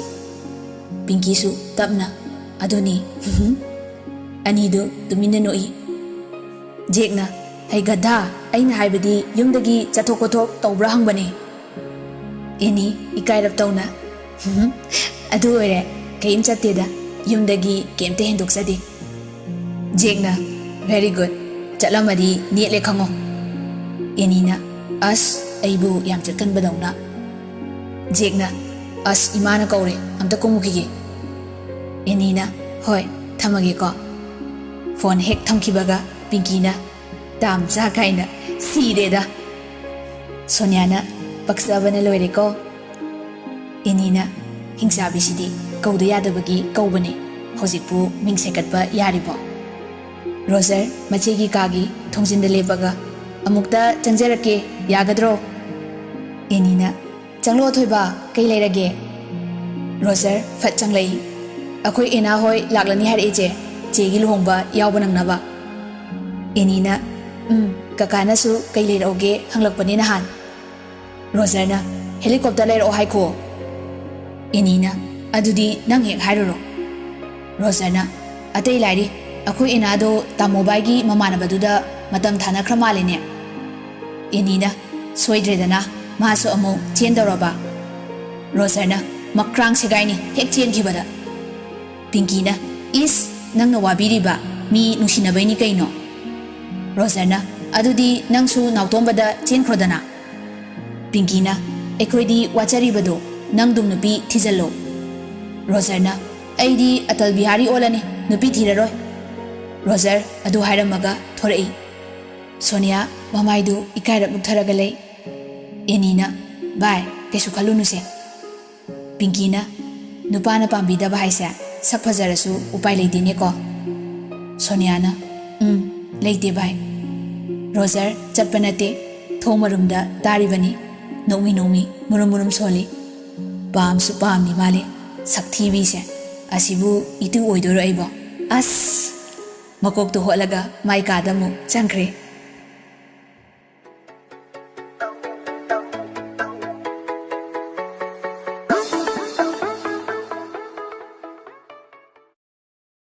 ꯄꯤꯡꯀꯤꯁꯨ ꯇꯞꯅ, "ꯑꯗꯨꯅꯤ"꯫ ꯑꯅꯤꯗꯨ ꯇꯨꯃꯤꯟꯅ ꯅꯣꯛꯏ꯫ ꯖꯦꯛꯅ, "ꯍꯩ ꯒꯙꯥ, ꯑꯩꯅ ꯍꯥꯏꯕꯗꯤ ꯌꯨꯝꯗꯒꯤ ꯆꯠꯊꯣꯛ ꯈꯣꯠꯊꯣꯛ ꯇꯧꯕ꯭ꯔꯥ ꯍꯪꯕꯅꯦ"꯫ ꯑꯦꯅꯤ ꯏꯀꯥꯏꯔꯞ ꯇꯧꯅ, "ꯍꯨꯝ, ꯑꯗꯨ ꯑꯣꯏꯔꯦ, ꯀꯩꯝ ꯆꯠꯇꯦꯗ, ꯌꯨꯝꯗꯒꯤ ꯀꯩꯝꯇ ꯍꯦꯟꯗꯣꯛꯆꯗꯦ"꯫ ꯖꯦꯛꯅ, "Very good, ꯆꯠꯂꯝꯃꯗꯤ ꯅꯦꯠꯂꯦ ꯈꯪꯉꯣ꯫ ꯑꯦꯅꯤꯅ, "ꯑꯁ, ꯑꯩꯕꯨ ꯌꯥꯝ ꯆꯠꯀꯟꯕꯗꯧꯅ"꯫ ꯖꯦꯛꯅ, "ꯑꯁ, ꯏꯃꯥꯅ ꯀꯧꯔꯦ, ꯑꯝꯇ ꯀꯨꯝꯃꯨꯈꯤꯒꯦ"꯫ ꯑꯦꯅꯤꯅ, "ꯍꯣꯏ, ꯊꯝꯃꯒꯦꯀꯣ"꯫ ꯐꯣꯟ ꯍꯦꯛ ꯊꯝꯈꯤꯕꯒ ꯄꯤꯡꯀꯤꯅ, "ꯇꯥꯝ ꯆꯥ ꯀꯥꯏꯅ, ꯁꯤꯔꯦꯗ"꯫ ꯁꯣꯅꯤꯌꯥꯅ, "ꯄꯛꯆꯕꯅ ꯂꯣꯏꯔꯦꯀꯣ"꯫ ꯑꯦꯅꯤꯅ, "ꯍꯤꯡꯆꯥꯕꯤꯁꯤꯗꯤ ꯀꯧꯗ ꯌꯥꯗꯕꯒꯤ ꯀꯧꯕꯅꯦ, ꯍꯧꯖꯤꯛꯄꯨ ꯃꯤꯡ ꯁꯦꯀꯠꯄ ꯌꯥꯔꯤꯕꯣ?" ꯔꯣꯖꯔ ꯃꯆꯦꯒꯤ ꯀꯥꯒꯤ ꯊꯣꯡꯖꯤꯟꯗ ꯂꯦꯞꯄꯒ, "ꯑꯃꯨꯛꯇ ꯆꯪꯖꯔꯛꯀꯦ, ꯌꯥꯒꯗ꯭ꯔꯣ?" ꯑꯦꯅꯤꯅ, "ꯆꯪꯂꯛꯑꯣ ꯊꯣꯏꯕ, ꯀꯩ ꯂꯩꯔꯒꯦ?" ꯔꯣꯖꯔ ꯐꯠ ꯆꯪꯂꯛꯏ꯫ "ꯑꯩꯈꯣꯏ ꯑꯦꯅꯥ ꯍꯣꯏ ꯂꯥꯛꯂꯅꯤ ꯍꯥꯏꯔꯛꯑꯦ ꯆꯦ, ꯆꯦꯒꯤ ꯂꯨꯍꯣꯡꯕ ꯌꯥꯎꯕ ꯅꯪꯅꯕ"꯫ ꯑꯦꯅꯤꯅ, "ꯎꯝ, ꯀꯀꯥꯅꯁꯨ ꯀꯩ ꯂꯩꯔꯛꯎꯒꯦ ꯍꯪꯂꯛꯄꯅꯦ ꯅꯍꯥꯟ"꯫ ꯔꯣꯖꯔꯅ, "ꯍꯦꯂꯤꯀꯣꯞꯇꯔ ꯂꯩꯔꯛꯑꯣ ꯍꯥꯏꯈꯣ"꯫ ꯑꯦꯅꯤꯅ, "ꯑꯗꯨꯗꯤ ꯅꯪ ꯍꯦꯛ ꯍꯥꯏꯔꯨꯔꯣ"꯫ ꯔꯣꯖꯔꯅ, "ꯑꯇꯩ ꯂꯥꯏꯔꯤ, ꯑꯩꯈꯣꯏ ꯑꯦꯅꯥꯗꯣ ꯇꯥꯃꯣꯕꯥꯏꯒꯤ ꯃꯃꯥꯟꯅꯕꯗꯨꯗ ꯃꯇꯝ ꯊꯥꯅꯈ꯭ꯔ ꯃꯥꯜꯂꯦꯅꯦ"꯫ ꯑꯦꯅꯤꯅ, "ꯁꯣꯏꯗ꯭ꯔꯦꯗꯅ, ꯃꯥꯁꯨ ꯑꯃꯨꯛ ꯆꯦꯟꯗꯧꯔꯕ"꯫ ꯔꯣꯖꯔꯅ, "ꯃꯈ꯭ꯔꯥꯡ ꯁꯦꯒꯥꯏꯅꯤ ꯍꯦꯛ ꯆꯦꯟꯈꯤꯕꯗ"꯫ ꯄꯤꯡꯀꯤꯅ, "ꯏꯁ, ꯅꯪꯅ ꯋꯥꯕꯤꯔꯤꯕ? ꯃꯤ ꯅꯨꯡꯁꯤꯅꯕꯩꯅꯤ ꯀꯩꯅꯣ"꯫ ꯔꯣꯖꯔꯅ, "ꯑꯗꯨꯗꯤ ꯅꯪꯁꯨ ꯅꯥꯎꯇꯣꯝꯕꯗ ꯆꯦꯟꯈ꯭ꯔꯣꯗꯅ"꯫ ꯄꯤꯡꯀꯤꯅ, "ꯑꯩꯈꯣꯏꯗꯤ ꯋꯥꯆꯔꯤꯕꯗꯣ, ꯅꯪꯗꯨꯝ ꯅꯨꯄꯤ ꯊꯤꯖꯜꯂꯣ"꯫ ꯔꯣꯖꯔꯅ, "ꯑꯩꯗꯤ ꯑꯇꯜ ꯕꯤꯍꯥꯔꯤ ꯑꯣꯜꯂꯅꯤ, ꯅꯨꯄꯤ ꯊꯤꯔꯔꯣꯏ"꯫ ꯔꯣꯖꯔ ꯑꯗꯨ ꯍꯥꯏꯔꯝꯃꯒ ꯊꯣꯔꯛꯏ꯫ ꯁꯣꯅꯤꯌꯥ ꯃꯃꯥꯏꯗꯨ ꯏꯀꯥꯏꯔꯞ ꯂꯨꯞꯊꯔꯒ ꯂꯩ꯫ ꯑꯦꯅꯤꯅ, "ꯚꯥꯏ, ꯀꯩꯁꯨ ꯈꯜꯂꯨꯅꯨꯁꯦ"꯫ ꯄꯤꯡꯀꯤꯅ, "ꯅꯨꯄꯥꯅ ꯄꯥꯝꯕꯤꯗꯕ ꯍꯥꯏꯁꯦ ꯁꯛ ꯐꯖꯔꯁꯨ ꯎꯄꯥꯏ ꯂꯩꯇꯦꯅꯦꯀꯣ"꯫ ꯁꯣꯅꯤꯌꯥꯅ, "ꯎꯝ, ꯂꯩꯇꯦ ꯚꯥꯏ"꯫ ꯔꯣꯖꯔ ꯆꯠꯄ ꯅꯠꯇꯦ, ꯊꯣꯡ ꯃꯔꯨꯝꯗ ꯇꯥꯔꯤꯕꯅꯤ꯫ ꯅꯣꯛꯃꯤ ꯅꯣꯛꯃꯤ ꯃꯨꯔꯨꯝ ꯃꯨꯔꯨꯝ ꯁꯣꯜꯂꯤ꯫ "ꯄꯥꯝꯁꯨ ꯄꯥꯝꯃꯤ ꯃꯥꯜꯂꯦ, ꯁꯛꯊꯤꯕꯤꯁꯦ꯫ ꯑꯁꯤꯕꯨ ꯏꯇꯨ ꯑꯣꯏꯗꯣꯏꯔꯣ ꯑꯩꯕꯣ? ꯑꯁ!" ꯃꯀꯣꯛꯇꯨ ꯍꯣꯠꯂꯒ ꯃꯥꯏ ꯀꯥꯗ ꯑꯃꯨꯛ ꯆꯪꯈ꯭ꯔꯦ꯫